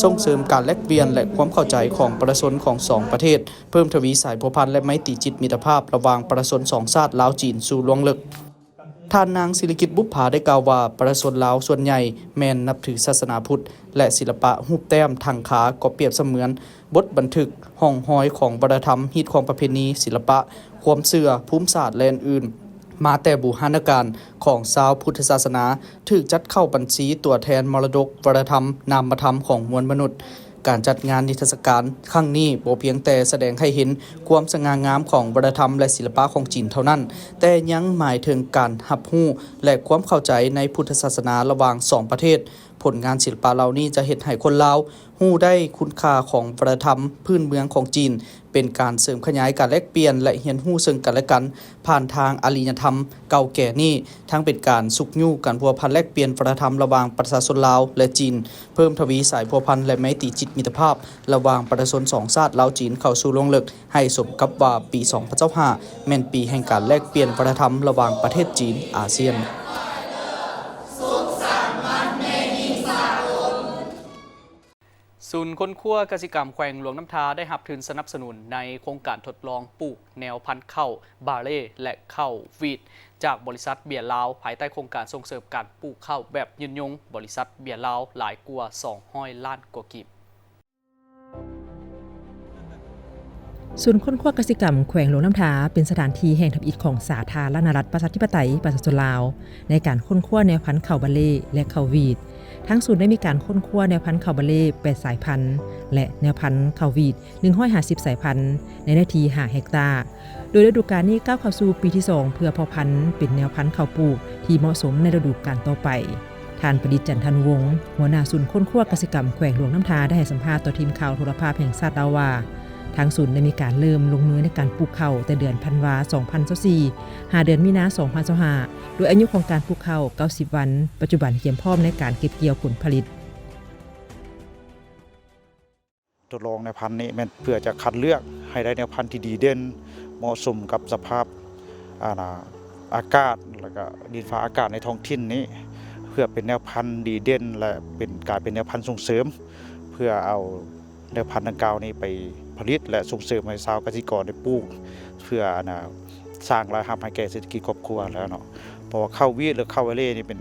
ສົ່ງເສີມການແລກປ່ຽນ ແລະ ຄວາມເຂົ້າໃຈຂອງປະຊາຊົນຂອງສອງປະເທດ, ເພີ່ມທະວີສາຍພົວພັນ ແລະ ໄມຕີຈິດມິດຕະພາບລະຫວ່າງປະຊາຊົນສອງຊາດລາວ-ຈີນສູ່ລວງເລິກ. ທ່ານນາງ ສິລິກິດ ບຸບຜາ ໄດ້ກ່າວວ່າ ປະຊາຊົນລາວສ່ວນໃຫຍ່ແມ່ນນັບຖືສາສະໜາພຸດ ແລະ ສິລະປະຮູບແຕ້ມຖັງຄາກໍປຽບສະເໝືອນ ບົດບັນທຶກຮ່ອງຮອຍຂອງວັດທະນະທຳ, ຮີດຄອງປະເພນີ, ສິລະປະ, ຄວາມເຊື່ອ, ພູມສາດ ແລະ ອື່ນໆ ມາແຕ່ບູຮານະການຂອງຊາວພຸດທະສາສະໜາ, ຖືກຈັດເຂົ້າບັນຊີຕົວແທນມໍລະດົກວັດທະນະທຳນາມະທຳຂອງມວນມະນຸດ. ການຈັດງານນິທັດສະການຄັ້ງນີ້ບໍ່ພຽງແຕ່ສະແດງໃຫ້ເຫັນຄວາມສະຫງ່າງາມຂອງວັດທະນະທຳ ແລະ ສິລະປະຂອງຈີນເທົ່ານັ້ນ, ແຕ່ຍັງໝາຍເຖິງການຮັບຮູ້ ແລະ ຄວາມເຂົ້າໃຈໃນພຸດທະສາສະໜາລະຫວ່າງສອງປະເທດ. ຜົນງານສິລະປະເຫຼົ່ານີ້ຈະເຮັດໃຫ້ຄົນລາວຮູ້ໄດ້ຄຸນຄ່າຂອງວັດທະນະທຳພື້ນເມືອງຂອງຈີນ, ເປັນການເສີມຂະຫຍາຍການແລກປ່ຽນ ແລະ ຮຽນຮູ້ເຊິ່ງກັນ ແລະ ກັນ ຜ່ານທາງອາລິຍະທຳເກົ່າແກ່ນີ້, ທັງເປັນການຊຸກຍູ້ການພົວພັນແລກປ່ຽນວັດທະນະທຳລະຫວ່າງປະຊາຊົນລາວ ແລະ ຈີນ, ເພີ່ມທະວີສາຍພົວພັນ ແລະ ໄມຕີຈິດມິດຕະພາບລະຫວ່າງປະຊາຊົນສອງຊາດລາວ-ຈີນເຂົ້າສູ່ລວງເລິກ, ໃຫ້ສົມກັບວ່າປີສອງພັນຊາວຫ້າແມ່ນປີແຫ່ງການແລກປ່ຽນວັດທະນະທຳລະຫວ່າງປະເທດຈີນ-ອາຊຽນ. ສູນຄົ້ນຄວ້າກະສິກຳແຂວງຫຼວງນ້ຳທາ ໄດ້ຮັບທຶນສະໜັບສະໜູນໃນໂຄງການທົດລອງປູກແນວພັນເຂົ້າບາເລ ແລະ ເຂົ້າຫວີດ ຈາກບໍລິສັດເບຍລາວ ພາຍໃຕ້ໂຄງການສົ່ງເສີມການປູກເຂົ້າແບບຍືນຍົງ ບໍລິສັດເບຍລາວ ຫຼາຍກວ່າສອງຮ້ອຍລ້ານກວ່າກີບ. ສູນຄົ້ນຄວ້າກະສິກຳແຂວງຫຼວງນ້ຳທາ ເປັນສະຖານທີ່ແຫ່ງທຳອິດຂອງສາທາລະນະລັດປະຊາທິປະໄຕປະຊາຊົນລາວ ໃນການຄົ້ນຄວ້າແນວພັນເຂົ້າບາເລ ແລະ ເຂົ້າຫວີດ. ທາງສູນໄດ້ມີການຄົ້ນຄວ້າແນວພັນເຂົ້າບາເລ ແປດສາຍພັນ ແລະ ແນວພັນເຂົ້າຫວີດ ໜຶ່ງຮ້ອຍຫ້າສິບສາຍພັນ ໃນເນື້ອທີ່ຫ້າເຮັກຕາ. ໂດຍລະດູການນີ້ກ້າວເຂົ້າສູ່ປີທີສອງ ເພື່ອເພາະພັນເປັນແນວພັນເຂົ້າປູກທີ່ເໝາະສົມໃນລະດູການຕໍ່ໄປ. ທ່ານ ປະດິດ ຈັນທານຸວົງ ຫົວໜ້າສູນຄົ້ນຄວ້າກະສິກຳແຂວງຫຼວງນ້ຳທາ ໄດ້ໃຫ້ສຳພາດຕໍ່ທີມຂ່າວໂທລະພາບແຫ່ງຊາດລາວວ່າ ທາງສູນໄດ້ມີການເລີ່ມລົງມືໃນການປູກເຂົ້າແຕ່ເດືອນທັນວາ ສອງພັນຊາວສີ່ ຫາເດືອນມີນາ ສອງພັນຊາວຫ້າ ໂດຍອາຍຸຂອງການປູກເຂົ້າ ເກົ້າສິບວັນ, ປັດຈຸບັນກຽມພ້ອມໃນການເກັບກ່ຽວຜົນຜະລິດ. ທົດລອງແນວພັນນີ້ແມ່ນເພື່ອຈະຄັດເລືອກໃຫ້ໄດ້ແນວພັນທີ່ດີເດັ່ນ ເໝາະສົມກັບສະພາບ ອາ ອາກາດ ແລ້ວກະດິນຟ້າອາກາດໃນທ້ອງຖິ່ນນີ້ ເພື່ອເປັນແນວພັນດີເດັ່ນ ແລະ ເປັນ ກາຍເປັນແນວພັນສົ່ງເສີມ ເພື່ອເອົາແນວພັນດັ່ງກ່າວນີ້ໄປຜະລິດ ແລະ ສົ່ງເສີມໃຫ້ຊາວກະສິກອນໄດ້ປູກ ເພື່ອ ອັນນ່າ ສ້າງລາຍຮັບໃຫ້ແກ່ເສດຖະກິດຄອບຄົວແລ້ວເນາະ. ເພາະວ່າເຂົ້າຫວີດ ຫຼື ເຂົ້າບາເລນີ້ເປັນ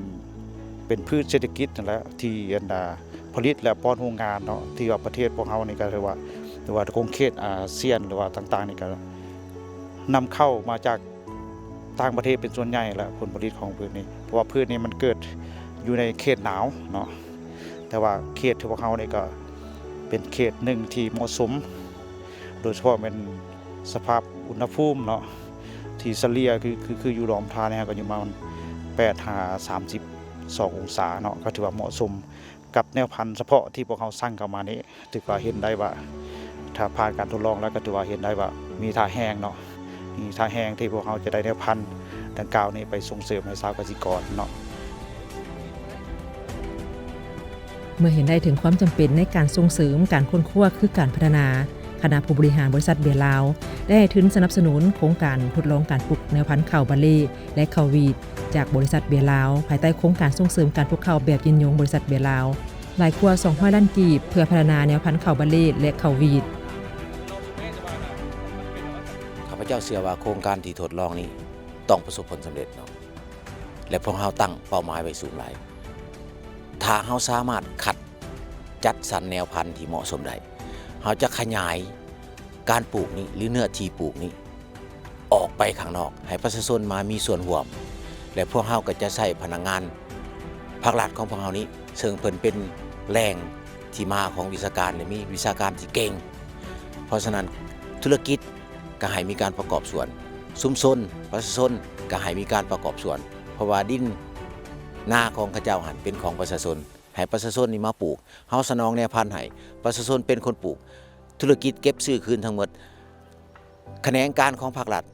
ເປັນພືດເສດຖະກິດນັ້ນແຫຼະ ທີ່ ອັນນ່າ ຜະລິດ ແລະ ປ້ອນໂຮງງານເນາະ ທີ່ວ່າປະເທດພວກເຮົານີ້ກໍຖືວ່າ ຫຼືວ່າຂົງເຂດອາຊຽນ ຫຼືວ່າຕ່າງໆນີ້ກໍນຳເຂົ້າມາຈາກຕ່າງປະເທດເປັນສ່ວນໃຫຍ່ແຫຼະ ຜົນຜະລິດຂອງພືດນີ້. ເພາະວ່າພືດນີ້ມັນເກີດຢູ່ໃນເຂດໜາວເນາະ ແຕ່ວ່າເຂດທີ່ພວກເຮົານີ້ກໍເປັນເຂດໜຶ່ງທີ່ເໝາະສົມ ໂດຍສະເພາະແມ່ນສະພາບອຸນຫະພູມເນາະ ທີ່ສະເລ່ຍຄື ຄື ຄືຢູ່ຫຼວງນ້ຳທານີ້ ກໍຢູ່ປະມານແປດຫາສາມສິບສອງອົງສາເນາະ ກໍຖືວ່າເໝາະສົມກັບແນວພັນສະເພາະທີ່ພວກເຮົາສັ່ງເຂົ້າມານີ້. ຖືວ່າເຫັນໄດ້ວ່າ ຖ້າຜ່ານການທົດລອງແລ້ວ ກໍຖືວ່າເຫັນໄດ້ວ່າມີທ່າແຮງເນາະ ມີທ່າແຮງທີ່ພວກເຮົາຈະໄດ້ແນວພັນດັ່ງກ່າວນີ້ໄປສົ່ງເສີມໃຫ້ຊາວກະສິກອນເນາະ. ເມື່ອເຫັນໄດ້ເຖິງຄວາມຈຳເປັນໃນການສົ່ງເສີມການຄົ້ນຄວ້າຄືການພັດທະນາ, ຄະນະຜູ້ບໍລິຫານບໍລິສັດເບຍລາວ ໄດ້ໃຫ້ທຶນສະໜັບສະໜູນໂຄງການທົດລອງການປູກແນວພັນເຂົ້າບາເລ ແລະ ເຂົ້າຫວີດ ຈາກບໍລິສັດເບຍລາວ ພາຍໃຕ້ໂຄງການສົ່ງເສີມການປູກເຂົ້າແບບຍືນຍົງບໍລິສັດເບຍລາວ ຫຼາຍກວ່າສອງຮ້ອຍລ້ານກີບ ເພື່ອພັດທະນາແນວພັນເຂົ້າບາເລ ແລະ ເຂົ້າຫວີດ. ຂ້າພະເຈົ້າເຊື່ອວ່າໂຄງການທີ່ທົດລອງນີ້ຕ້ອງປະສົບຜົນສຳເລັດເນາະ ແລະ ພວກເຮົາຕັ້ງເປົ້າໝາຍໄວ້ສູງຫຼາຍ. ຖ້າເຮົາສາມາດຄັດຈັດສັນແນວພັນທີ່ເໝາະສົມໄດ້, ເຮົາຈະຂະຫຍາຍການປູກນີ້ ຫຼື ເນື້ອທີ່ປູກນີ້ ອອກໄປຂ້າງນອກ ໃຫ້ປະຊາຊົນມາມີສ່ວນຮ່ວມ ແລະ ພວກເຮົາກໍຈະໃຊ້ພະນັກງານພາກລັດຂອງພວກເຮົານີ້ ເຊິ່ງເພິ່ນເປັນແຫຼ່ງທີ່ມາຂອງວິຊາການ ແລະ ມີວິຊາການທີ່ເກັ່ງ. ເພາະສະນັ້ນ ທຸລະກິດກໍໃຫ້ມີການປະກອບສ່ວນ, ຊຸມຊົນ ປະຊາຊົນກໍໃຫ້ມີການປະກອບສ່ວນ ເພາະວ່າດິນນາຂອງເຂົາເຈົ້າຫັ້ນເປັນຂອງປະຊາຊົນ, ໃຫ້ປະຊາຊົນນີ້ມາປູກ, ເຮົາສະໜອງແນວພັນໃຫ້ ປະຊາຊົນເປັນຄົນປູກ, ທຸລະກິດເກັບຊື້ຄືນທັງໝົດ. ຂະແໜງການຂອງພາກລັດ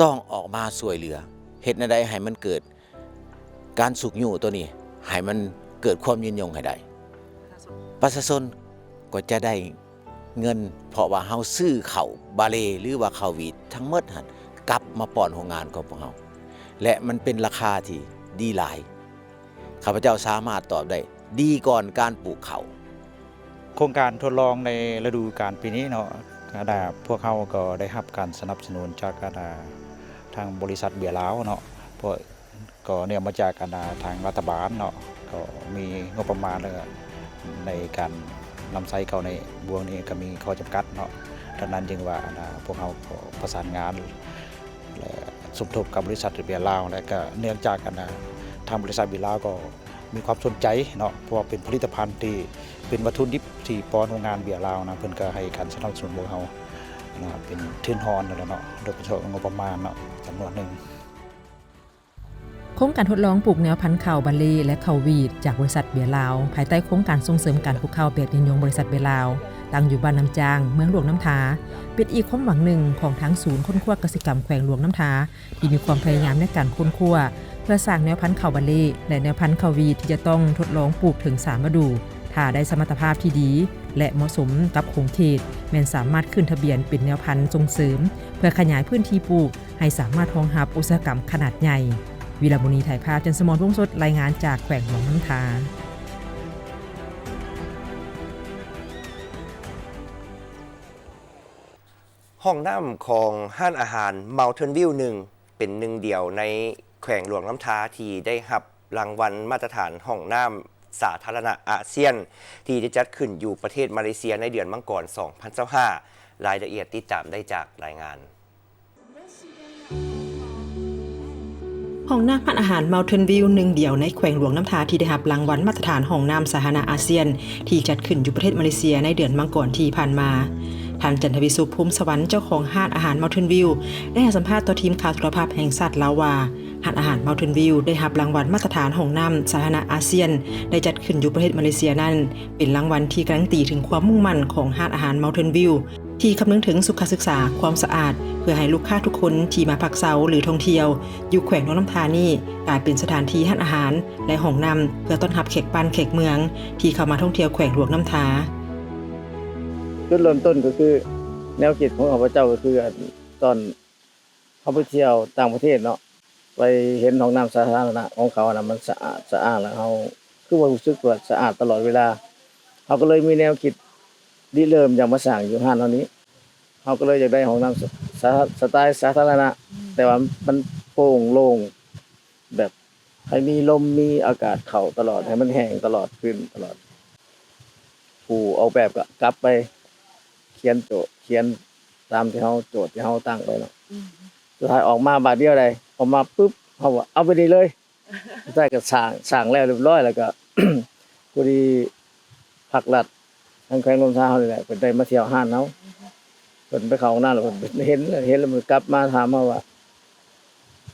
ຕ້ອງອອກມາຊ່ວຍເຫຼືອ, ເຮັດແນວໃດໃຫ້ມັນເກີດການຊຸກຍູ້ໂຕນີ້ ໃຫ້ມັນເກີດຄວາມຍືນຍົງໃຫ້ໄດ້. ປະຊາຊົນກໍຈະໄດ້ເງິນ ເພາະວ່າເຮົາຊື້ເຂົ້າບາເລ ຫຼືວ່າເຂົ້າຫວີດທັງໝົດຫັ້ນ ກັບມາປ້ອນໂຮງງານຂອງພວກເຮົາ ແລະ ມັນເປັນລາຄາທີ່ດີຫຼາຍ. ຂ້າພະເຈົ້າສາມາດຕອບໄດ້ດີກ່ອນການປູກເຂົ້າ. ໂຄງການທົດລອງໃນລະດູການປີນີ້ເນາະ ອັນນ່າ ພວກເຮົາກໍໄດ້ຮັບການສະໜັບສະໜູນຈາກ ອັນນ່າ ທາງບໍລິສັດເບຍລາວເນາະ ເພາະ ກໍເນື່ອງມາຈາກ ອັນນ່າ ທາງລັດຖະບານເນາະ ກໍມີງົບປະມານ ແລ້ວກໍໃນການນຳໃຊ້ເຂົ້າໃນບ່ວງນີ້ກໍມີຂໍ້ຈຳກັດເນາະ. ດັ່ງນັ້ນຈຶ່ງວ່າ ອັນນ່າ ພວກເຮົາກໍປະສານງານ ແລະ ສົມທົບກັບບໍລິສັດເບຍລາວ ແລະ ກໍເນື່ອງຈາກ ອັນນ່າ ທາງບໍລິສັດເບຍລາວກໍມີຄວາມສົນໃຈເນາະ ເພາະວ່າເປັນຜະລິດຕະພັນທີ່ເປັນວັດຖຸດິບທີ່ປ້ອນໂຮງງານເບຍລາວນະ ເພິ່ນກໍໃຫ້ການສະໜັບສະໜູນພວກເຮົາ ອັນນ່າ ເປັນທຶນຮອນຫັ້ນແຫຼະເນາະ ໂດຍສະເພາະງົບປະມານເນາະ ຈຳນວນໜຶ່ງ. ໂຄງການທົດລອງປູກແນວພັນເຂົ້າບາເລ ແລະ ເຂົ້າຫວີດ ຈາກບໍລິສັດເບຍລາວ ພາຍໃຕ້ໂຄງການສົ່ງເສີມການປູກເຂົ້າແບບຍືນຍົງບໍລິສັດເບຍລາວ ຕັ້ງຢູ່ບ້ານນ້ຳຈ້າງ ເມືອງຫຼວງນ້ຳທາ ເປັນອີກຄວາມຫວັງໜຶ່ງຂອງທາງສູນຄົ້ນຄວ້າກະສິກຳແຂວງຫຼວງນ້ຳທາ ທີ່ມີຄວາມພະຍາຍາມໃນການຄົ້ນຄວ້າ ເພື່ອສ້າງແນວພັນເຂົ້າບາເລ ແລະ ແນວພັນເຂົ້າຫວີດ ທີ່ຈະຕ້ອງທົດລອງປູກເຖິງສາມລະດູ ຖ້າໄດ້ສະມັດຕະພາບທີ່ດີ ແລະ ເໝາະສົມກັບຂົງເຂດ ແມ່ນສາມາດຂຶ້ນທະບຽນເປັນແນວພັນສົ່ງເສີມ ເພື່ອຂະຫຍາຍພື້ນທີ່ປູກ ໃຫ້ສາມາດຮອງຮັບອຸດສາຫະກຳຂະໜາດໃຫຍ່. ວິລະມຸນີ ຖ່າຍພາບ, ຈັນສະໝອນ ວົງສົດ ລາຍງານຈາກແຂວງຫຼວງນ້ຳທາ. ຫ້ອງນ້ຳຂອງຮ້ານອາຫານ Mountain View ໜຶ່ງ ເປັນໜຶ່ງດຽວໃນແຂວງຫຼວງນ້ຳທາ ທີ່ໄດ້ຮັບ ລາງວັນມາດຕະຖານຫ້ອງນ້ຳສາທາລະນະອາຊຽນ ທີ່ຈະຈັດຂຶ້ນຢູ່ປະເທດມາເລເຊຍໃນເດືອນມັງກອນ ສອງພັນຊາວຫ້າ. ລາຍລະອຽດຕິດຕາມໄດ້ຈາກລາຍງານ. ຫ້ອງນ້ຳຮ້ານອາຫານ Mountain View ໜຶ່ງດຽວໃນແຂວງຫຼວງນ້ຳທາ ທີ່ໄດ້ຮັບລາງວັນມາດຕະຖານຫ້ອງນ້ຳສາທາລະນະອາຊຽນ ທີ່ຈັດຂຶ້ນຢູ່ປະເທດມາເລເຊຍໃນເດືອນມັງກອນທີ່ຜ່ານມາ. ທ່ານ ຈັນທະວິສຸກ ພູມສະຫວັນ ເຈົ້າຂອງຮ້ານອາຫານ Mountain View ໄດ້ໃຫ້ສຳພາດຕໍ່ທີມຂ່າວໂທລະພາບແຫ່ງຊາດລາວວ່າ ຮ້ານອາຫານ Mountain View ໄດ້ຮັບລາງວັນມາດຕະຖານຫ້ອງນ້ຳສາທາລະນະອາຊຽນ ໄດ້ຈັດຂຶ້ນຢູ່ປະເທດມາເລເຊຍນັ້ນ ເປັນລາງວັນທີ່ກາລັນຕີເຖິງຄວາມມຸ່ງໝັ້ນຂອງຮ້ານອາຫານ Mountain View ທີ່ຄຳນຶງເຖິງສຸຂະສຶກສາ, ຄວາມສະອາດ ເພື່ອໃຫ້ລູກຄ້າທຸກຄົນທີ່ມາພັກເຊົາ ຫຼື ທ່ອງທ່ຽວຢູ່ແຂວງຫຼວງນ້ຳທານີ້ ກາຍເປັນສະຖານທີ່ຮ້ານອາຫານ ແລະ ຫ້ອງນ້ຳ ເພື່ອຕ້ອນຮັບແຂກບ້ານແຂກເມືອງ ທີ່ເຂົ້າມາທ່ອງທ່ຽວແຂວງຫຼວງນ້ຳທາ. ຈຸດເລີ່ມຕົ້ນກໍຄືແນວຄິດຂອງຂ້າພະເຈົ້າກໍຄືອັນຕອນເຮົາໄປທ່ຽວຕ່າງປະເທດເນາະ ໄປເຫັນຫ້ອງນ້ຳສາທາລະນະຂອງເຂົາຫັ້ນນະ ມັນສະອາດສະອ້ານ ແລ້ວເຮົາຄືວ່າຮູ້ສຶກວ່າສະອາດຕະຫຼອດເວລາ ເຮົາກໍເລີຍມີແນວຄິດລິເລີ່ມຢາກມາສ້າງຢູ່ຮ້ານເຮົານີ້ ເຮົາກໍເລີຍຢາກໄດ້ຫ້ອງນ້ຳສະສະສະໄຕສາທາລະນະ ແຕ່ວ່າມັນໂປ່ງໂລ່ງ ແບບໃຫ້ມີລົມມີອາກາດເຂົ້າຕະຫຼອດ ໃຫ້ມັນແຫ້ງຕະຫຼອດ ຟື້ນຕະຫຼອດ ຜູ້ອອກແບບກໍກັບໄປຂຽນໂຈດ ຂຽນຕາມທີ່ເຮົາ ໂຈດທີ່ເຮົາຕັ້ງໄວ້ເນາະ ສຸດທ້າຍອອກມາບາດດຽວໃດ ອອກມາປຶບ ເຮົາກໍເອົາແບບນີ້ເລີຍ ສຸດທ້າຍກໍສ້າງ ສ້າງແລ້ວຮຽບຮ້ອຍ ແລ້ວກໍ ພໍດີພັກລັດ ທາງແຂວງຫຼວງນ້ຳທາເຮົານີ້ແຫຼະ ເພິ່ນໄດ້ມາທ່ຽວຮ້ານເຮົາ ເພິ່ນໄປເຂົ້າຫ້ອງນ້ຳແລ້ວເພິ່ນເຫັນ ເຫັນແລ້ວເພິ່ນກັບມາຖາມເຮົາວ່າ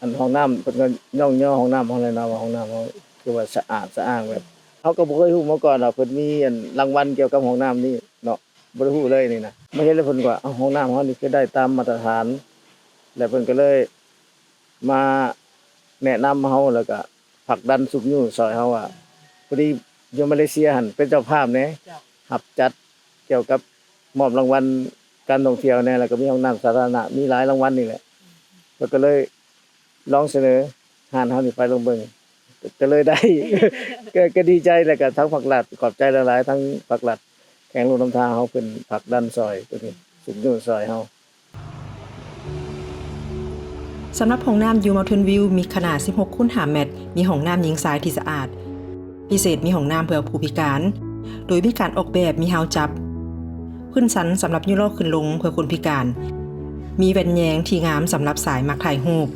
ອັນຫ້ອງນ້ຳ ເພິ່ນກໍຍ້ອງຍໍຫ້ອງນ້ຳເຮົາແຫຼະເນາະ ວ່າຫ້ອງນ້ຳເຮົາຄືວ່າສະອາດສະອ້າງ ແບບເຮົາກໍບໍ່ເຄີຍຮູ້ມາກ່ອນວ່າເພິ່ນມີອັນລາງວັນກ່ຽວກັບຫ້ອງນ້ຳນີ້ເນາະ ບໍ່ໄດ້ຮູ້ເລີຍນີ້ນະ ມາເຫັນແລ້ວເພິ່ນກໍ ເອົ້າ ຫ້ອງນ້ຳເຮົານີ້ຄືໄດ້ຕາມມາດຕະຖານ ແລ້ວເພິ່ນກໍເລີຍ ມາແນະນຳເຮົາ ແລ້ວກະຜັກດັນຊຸກຍູ້ຊ່ອຍເຮົາວ່າ ພໍດີຢູ່ມາເລເຊຍຫັ້ນເປັນເຈົ້າພາບແດ່ ຮັບຈັດກ່ຽວກັບມອບລາງວັນການທ່ອງທ່ຽວແດ່ ແລ້ວກະມີຫ້ອງນ້ຳສາທາລະນະ ມີຫຼາຍລາງວັນນີ້ແຫຼະ ເພິ່ນກະເລີຍລອງສະເໜີຮ້ານເຮົານີ້ໄປລອງເບິ່ງ ກະເລີຍໄດ້ ກະ ກະດີໃຈ ແລ້ວກະທາງພັກລັດ ຂອບໃຈຫຼາຍໆ ທາງພັກລັດແຂວງຫຼວງນ້ຳທາເຮົາ ເພິ່ນຜັກດັນຊ່ອຍໂຕນີ້ ຊຸກຍູ້ຊ່ອຍເຮົາ. ສຳລັບຫ້ອງນ້ຳຢູ່ Mountain View ມີຂະໜາດສິບຫົກຄູນຫ້າແມັດ, ມີຫ້ອງນ້ຳຍິງຊາຍທີ່ສະອາດ, ພິເສດມີຫ້ອງນ້ຳເພື່ອຜູ້ພິການ, ໂດຍມີການອອກແບບມີຮາວຈັບ, ພື້ນຊັນສຳລັບຍູ້ລໍ້ຂຶ້ນລົງເພື່ອຄົນພິການ, ມີແວ່ນແຍງທີ່ງາມສຳລັບສາຍມັກຖ່າຍຮູບ.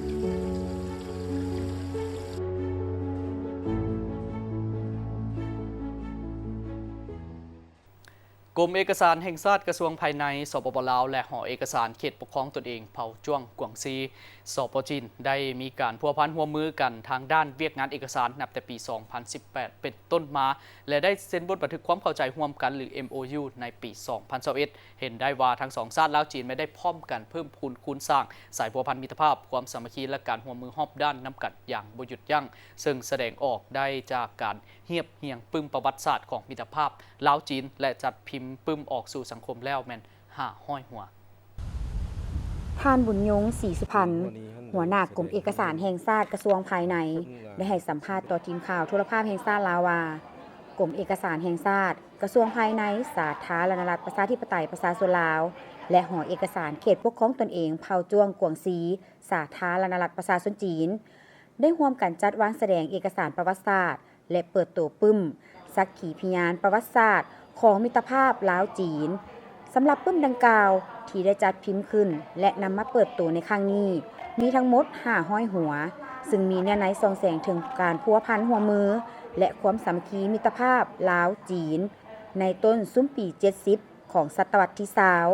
ເ ກົມເອກະສານແຫ່ງຊາດ ກະຊວງພາຍໃນ ສປປ ລາວ ແລະ ຫໍເອກະສານເຂດປົກຄອງຕົນເອງເຜົ່າຈ້ວງກວາງຊີ ສປ ຈີນ ໄດ້ມີການພົວພັນຮ່ວມມືກັນທາງດ້ານວຽກງານເອກະສານ ນັບແຕ່ປີສອງພັນສິບແປດເປັນຕົ້ນມາ ແລະ ໄດ້ເຊັນບົດບັນທຶກຄວາມເຂົ້າໃຈຮ່ວມກັນ ຫຼື ເອັມໂອຢູ ໃນປີສອງພັນຊາວເອັດ. ເຫັນໄດ້ວ່າທັງສອງຊາດ ລາວ-ຈີນ ແມ່ນໄດ້ພ້ອມກັນເພີ່ມພູນຄູນສ້າງສາຍພົວພັນມິດຕະພາບ, ຄວາມສາມັກຄີ ແລະ ການຮ່ວມມືຮອບດ້ານນຳກັນຢ່າງບໍ່ຢຸດຢັ້ງ, ເຊິ່ງສະແດງອອກໄດ້ຈາກການ ຮຽບຮຽງປຶ້ມປະຫວັດສາດຂອງມິດຕະພາບລາວ-ຈີນ ແລະ ຈັດພິມປຶ້ມອອກສູ່ສັງຄົມແລ້ວແມ່ນຫ້າຮ້ອຍຫົວ. ທ່ານ ບຸນຍົງ ສີສຸພັນ ຫົວໜ້າກົມເອກະສານແຫ່ງຊາດ ກະຊວງພາຍໃນ ໄດ້ໃຫ້ສຳພາດຕໍ່ທີມຂ່າວໂທລະພາບແຫ່ງຊາດລາວວ່າ ກົມເອກະສານແຫ່ງຊາດ ກະຊວງພາຍໃນ ສາທາລະນະລັດ ປະຊາທິປະໄຕ ປະຊາຊົນລາວ ແລະ ຫໍເອກະສານເຂດປົກຄອງຕົນເອງເຜົ່າຈ້ວງກວາງຊີ ສາທາລະນະລັດ ປະຊາຊົນຈີນ ໄດ້ຮ່ວມກັນຈັດວາງສະແດງເອກະສານປະຫວັດສາດ ແລະ ເປີດໂຕປຶ້ມສັກຂີພະຍານປະຫວັດສາດຂອງມິດຕະພາບລາວ-ຈີນ. ສຳລັບປຶ້ມດັ່ງກ່າວທີ່ໄດ້ຈັດພິມຂຶ້ນ ແລະ ນຳມາເປີດໂຕໃນຄັ້ງນີ້ ມີທັງໝົດຫ້າຮ້ອຍຫົວ, ຊຶ່ງມີເນື້ອໃນສ່ອງແສງເຖິງການພົວພັນຮ່ວມມື ແລະ ຄວາມສາມັກຄີມິດຕະພາບລາວ-ຈີນ ໃນຕົ້ນຊຸມປີເຈັດສິບຂອງສະຕະວັດທີຊາວ.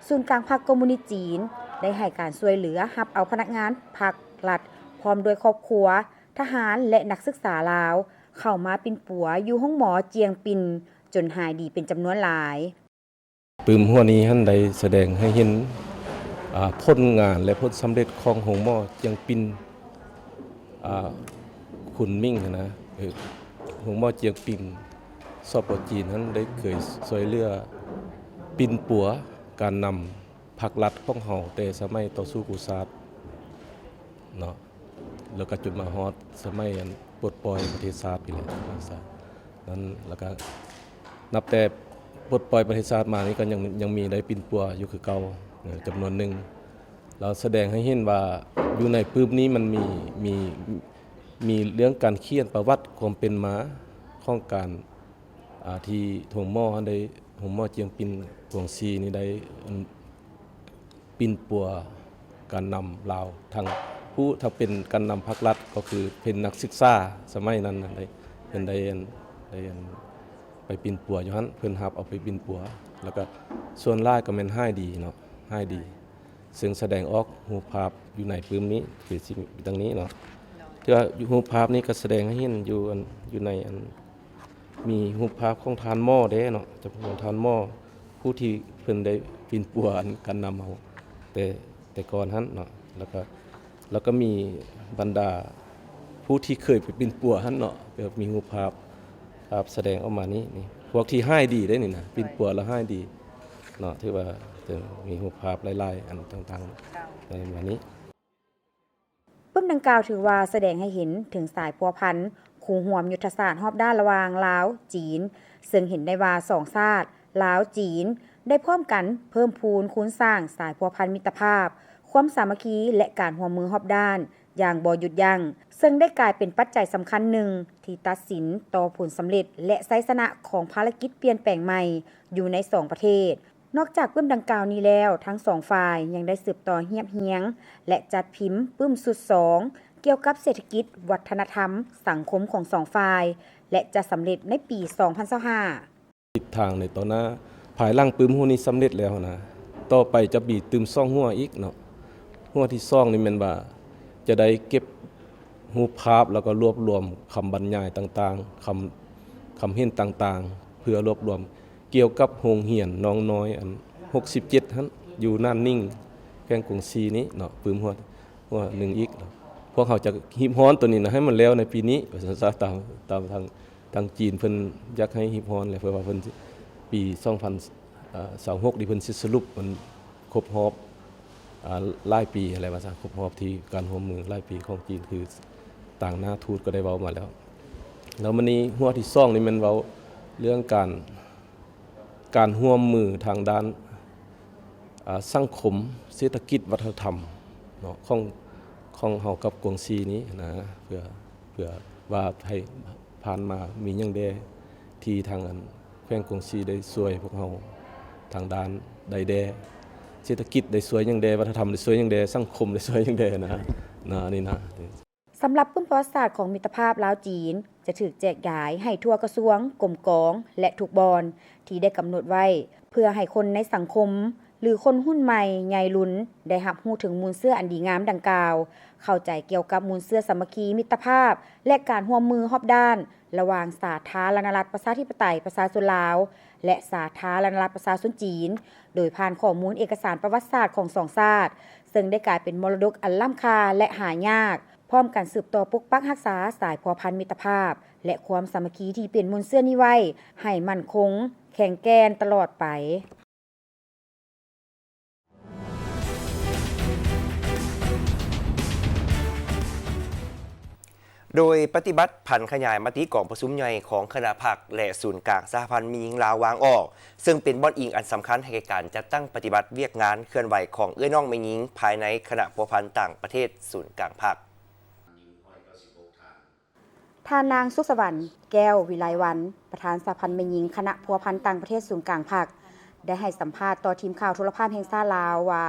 ສູນກາງພັກຄອມມູນິດຈີນ ໄດ້ໃຫ້ການຊ່ວຍເຫຼືອຮັບເອົາພະນັກງານພັກລັດ ພ້ອມດ້ວຍຄອບຄົວ, ທະຫານ ແລະ ນັກສຶກສາລາວ ເຂົ້າມາປິ່ນປົວຢູ່ໂຮງໝໍຈຽງປິນ ຈົນຫາຍດີເປັນຈຳນວນຫຼາຍ. ປຶ້ມຫົວນີ້ຫັ້ນໄດ້ສະແດງໃຫ້ເຫັນ ອາ ຜົນງານ ແລະ ຜົນສຳເລັດຂອງໂຮງໝໍຈຽງປິນ ອາ ຄຸນມິງຫັ້ນນະ ເອີ ໂຮງໝໍຈຽງປິນ ສປ ຈີນຫັ້ນໄດ້ເຄີຍຊ່ວຍເຫຼືອປິ່ນປົວການນຳພັກລັດຂອງເຮົາແຕ່ສະໄໝຕໍ່ສູ້ກູ້ຊາດເນາະ ແລ້ວກໍຈົນມາຮອດສະໄໝອັນປົດປ່ອຍປະເທດຊາດນີ້ແຫຼະ ນັ້ນ ແລ້ວກໍນັບແຕ່ປົດປ່ອຍປະເທດຊາດມານີ້ກໍຍັງ ຍັງມີໄດ້ປິ່ນປົວຢູ່ຄືເກົ່າ ເອີ ຈຳນວນໜຶ່ງ. ລາວສະແດງໃຫ້ເຫັນວ່າຢູ່ໃນປຶ້ມນີ້ມັນມີ ມີ ມີເລື່ອງການຂຽນປະຫວັດຄວາມເປັນມາຂອງການ ອາ ທີ່ໂຮງໝໍຫັ້ນໄດ້ ໂຮງໝໍຈຽງປິນກວາງຊີນີ້ໄດ້ ອັນ ປິ່ນປົວການນຳລາວ ທັງຜູ້ ທັງເປັນການນຳພັກລັດ ກໍຄືເປັນນັກສຶກສາສະໄໝນັ້ນນະ ໄດ້ ເພິ່ນໄດ້ ໄດ້ ໄດ້ ໄດ້ໄປປິ່ນປົວຢູ່ຫັ້ນ ເພິ່ນຮັບເອົາໄປປິ່ນປົວ ແລ້ວກໍສ່ວນຫຼາຍກໍແມ່ນຫາຍດີເນາະ ຫາຍດີ ເຊິ່ງສະແດງອອກຮູບພາບຢູ່ໃນປຶ້ມນີ້ ຄືຊິມີດັ່ງນີ້ເນາະ ເທື່ອຮູບພາບນີ້ກໍສະແດງໃຫ້ເຫັນຢູ່ ອັນ ຢູ່ໃນ ອັນ ມີຮູບພາບຂອງທ່ານໝໍເດ້ເນາະ ຈຳພວກທ່ານໝໍ ຜູ້ທີ່ເພິ່ນໄດ້ປິ່ນປົວ ອັນ ການນຳເຮົາແຕ່ ແຕ່ກ່ອນຫັ້ນເນາະ ແລ້ວກໍ ແລ້ວກໍມີບັນດາຜູ້ທີ່ເຄີຍໄປປິ່ນປົວຫັ້ນເນາະ ແບບມີຮູບພາບ ພາບສະແດງອອກມານີ້ ນີ້ ພວກທີ່ຫາຍດີເດ້ນີ້ນະ ປິ່ນປົວແລ້ວຫາຍດີເນາະ ຖືວ່າຈະມີຮູບພາບຫຼາຍໆ ອັນຕ່າງໆ ເຈົ້າ ໃນມານີ້. ປຶ້ມດັ່ງກ່າວຖືວ່າສະແດງໃຫ້ເຫັນເຖິງສາຍພົວພັນຄູ່ຮ່ວມຍຸດທະສາດຮອບດ້ານລະຫວ່າງລາວ-ຈີນ, ເຊິ່ງເຫັນໄດ້ວ່າສອງຊາດ ລາວ-ຈີນ ໄດ້ພ້ອມກັນເພີ່ມພູນຄູນສ້າງສາຍພົວພັນມິດຕະພາບ, ຄວາມສາມັກຄີ ແລະ ການຮ່ວມມືຮອບດ້ານຢ່າງບໍ່ຢຸດຢັ້ງ, ເຊິ່ງໄດ້ກາຍເປັນປັດໄຈສຳຄັນໜຶ່ງທີ່ຕັດສິນຕໍ່ຜົນສຳເລັດ ແລະ ໄຊຊະນະຂອງພາລະກິດປ່ຽນແປງໃໝ່ຢູ່ໃນສອງປະເທດ. ນອກຈາກປຶ້ມດັ່ງກ່າວນີ້ແລ້ວ, ທັງສອງຝ່າຍຍັງໄດ້ສືບຕໍ່ຮຽບຮຽງ ແລະ ຈັດພິມປຶ້ມຊຸດສອງ ກ່ຽວກັບເສດຖະກິດ, ວັດທະນະທຳ, ສັງຄົມຂອງສອງຝ່າຍ ແລະ ຈະສຳເລັດໃນປີສອງພັນຊາວຫ້າ. ທິດທາງໃນຕໍ່ໜ້າ, ພາຍຫຼັງປຶ້ມຫົວນີ້ສຳເລັດແລ້ວນະ, ຕໍ່ໄປຈະມີຕື່ມສອງຫົວອີກເນາະ, ຫົວທີສອງນີ້ແມ່ນວ່າຈະໄດ້ເກັບ ຮູບພາບ ແລ້ວກໍລວບລວມຄຳບັນຍາຍຕ່າງໆ, ຄຳ ຄຳເຫັນຕ່າງໆ ເພື່ອລວບລວມກ່ຽວກັບໂຮງຮຽນນ້ອງນ້ອຍອັນຫົກສິບເຈັດຫັ້ນ ຢູ່ໜານໜິງ ແຂວງກວາງຊີນີ້ເນາະ, ປຶ້ມຫົວ ຫົວໜຶ່ງອີກ. ພວກເຮົາຈະຮີບຮ້ອນໂຕນີ້ນະ ໃຫ້ມັນແລ້ວໃນປີນີ້ ວ່າຊັ້ນຊະ, ຕາມ ຕາມທາງ ທາງຈີນເພິ່ນຢາກໃຫ້ຮີບຮ້ອນແຫຼະ ເພາະວ່າເພິ່ນ ປີສອງພັນຊາວຫົກນີ້ເພິ່ນຊິສະຫຼຸບມັນຄົບຮອບ ອາ ຫຼາຍປີຫັ້ນແຫຼະວ່າຊະ, ຄົບຮອບທີ່ການຮ່ວມມືຫຼາຍປີຂອງຈີນ ຄືຕາງໜ້າທູດກໍໄດ້ເວົ້າມາແລ້ວ. ແລ້ວມື້ນີ້ຫົວທີສອງນີ້ແມ່ນເວົ້າເລື່ອງການ ການຮ່ວມມືທາງດ້ານ ອາ ສັງຄົມ, ເສດຖະກິດ, ວັດທະນະທຳເນາະ ຂອງ ຂອງເຮົາກັບກວາງຊີນີ້ນະ, ເພື່ອ ເພື່ອວ່າໃຫ້ຜ່ານມາມີຫຍັງແດ່ ທີ່ທາງອັນແຂວງກວາງຊີໄດ້ຊ່ວຍພວກເຮົາທາງດ້ານໃດແດ່, ເສດຖະກິດໄດ້ຊ່ວຍຫຍັງແດ່, ວັດທະນະທຳໄດ້ຊ່ວຍຫຍັງແດ່, ສັງຄົມໄດ້ຊ່ວຍຫຍັງແດ່ນະ ນະ ອັນນີ້ນະ. ສຳລັບປຶ້ມປະຫວັດສາດຂອງມິດຕະພາບລາວ-ຈີນ ຈະຖືກແຈກຢາຍໃຫ້ທົ່ວກະຊວງ, ກົມກອງ ແລະ ທຸກບ່ອນທີ່ໄດ້ກຳນົດໄວ້ ເພື່ອໃຫ້ຄົນໃນສັງຄົມ ຫຼື ຄົນຮຸ່ນໃໝ່ໃຫຍ່ລຸນ ໄດ້ຮັບຮູ້ເຖິງມູນເຊື້ອອັນດີງາມດັ່ງກ່າວ, ເຂົ້າໃຈກ່ຽວກັບມູນເຊື້ອສາມັກຄີ, ມິດຕະພາບ ແລະ ການຮ່ວມມືຮອບດ້ານ ລະຫວ່າງສາທາລະນະລັດປະຊາທິປະໄຕປະຊາຊົນລາວ ແລະ ສາທາລະນະລັດປະຊາຊົນຈີນ, ໂດຍຜ່ານຂໍ້ມູນເອກະສານປະຫວັດສາດຂອງສອງຊາດ, ເຊິ່ງໄດ້ກາຍເປັນມໍລະດົກອັນລ້ຳຄ່າ ແລະ ຫາຍາກ, ພ້ອມກັນສືບຕໍ່ປົກປັກຮັກສາສາຍພົວພັນມິດຕະພາບ ແລະ ຄວາມສາມັກຄີທີ່ເປັນມູນເຊື້ອນີ້ໄວ້ໃຫ້ໝັ້ນຄົງ, ແຂງແກ່ນຕະຫຼອດໄປ. ໂດຍປະຕິບັດຜັນຂະຫຍາຍມະຕິກອງປະຊຸມໃຫຍ່ຂອງຄະນະພັກ ແລະ ສູນກາງສະຫະພັນແມ່ຍິງລາວວາງອອກ, ເຊິ່ງເປັນບ່ອນອີງອັນສຳຄັນໃຫ້ແກ່ການຈັດຕັ້ງປະຕິບັດວຽກງານເຄື່ອນໄຫວຂອງເອື້ອຍນ້ອງແມ່ຍິງພາຍໃນຄະນະພົວພັນຕ່າງປະເທດສູນກາງພັກ. ທ່ານນາງ ສຸກສະຫວັນ ແກ້ວວິໄລວັນ ປະທານສະຫະພັນແມ່ຍິງຄະນະພົວພັນຕ່າງປະເທດສູນກາງພັກ ໄດ້ໃຫ້ສຳພາດຕໍ່ທີມຂ່າວໂທລະພາບແຫ່ງຊາດລາວວ່າ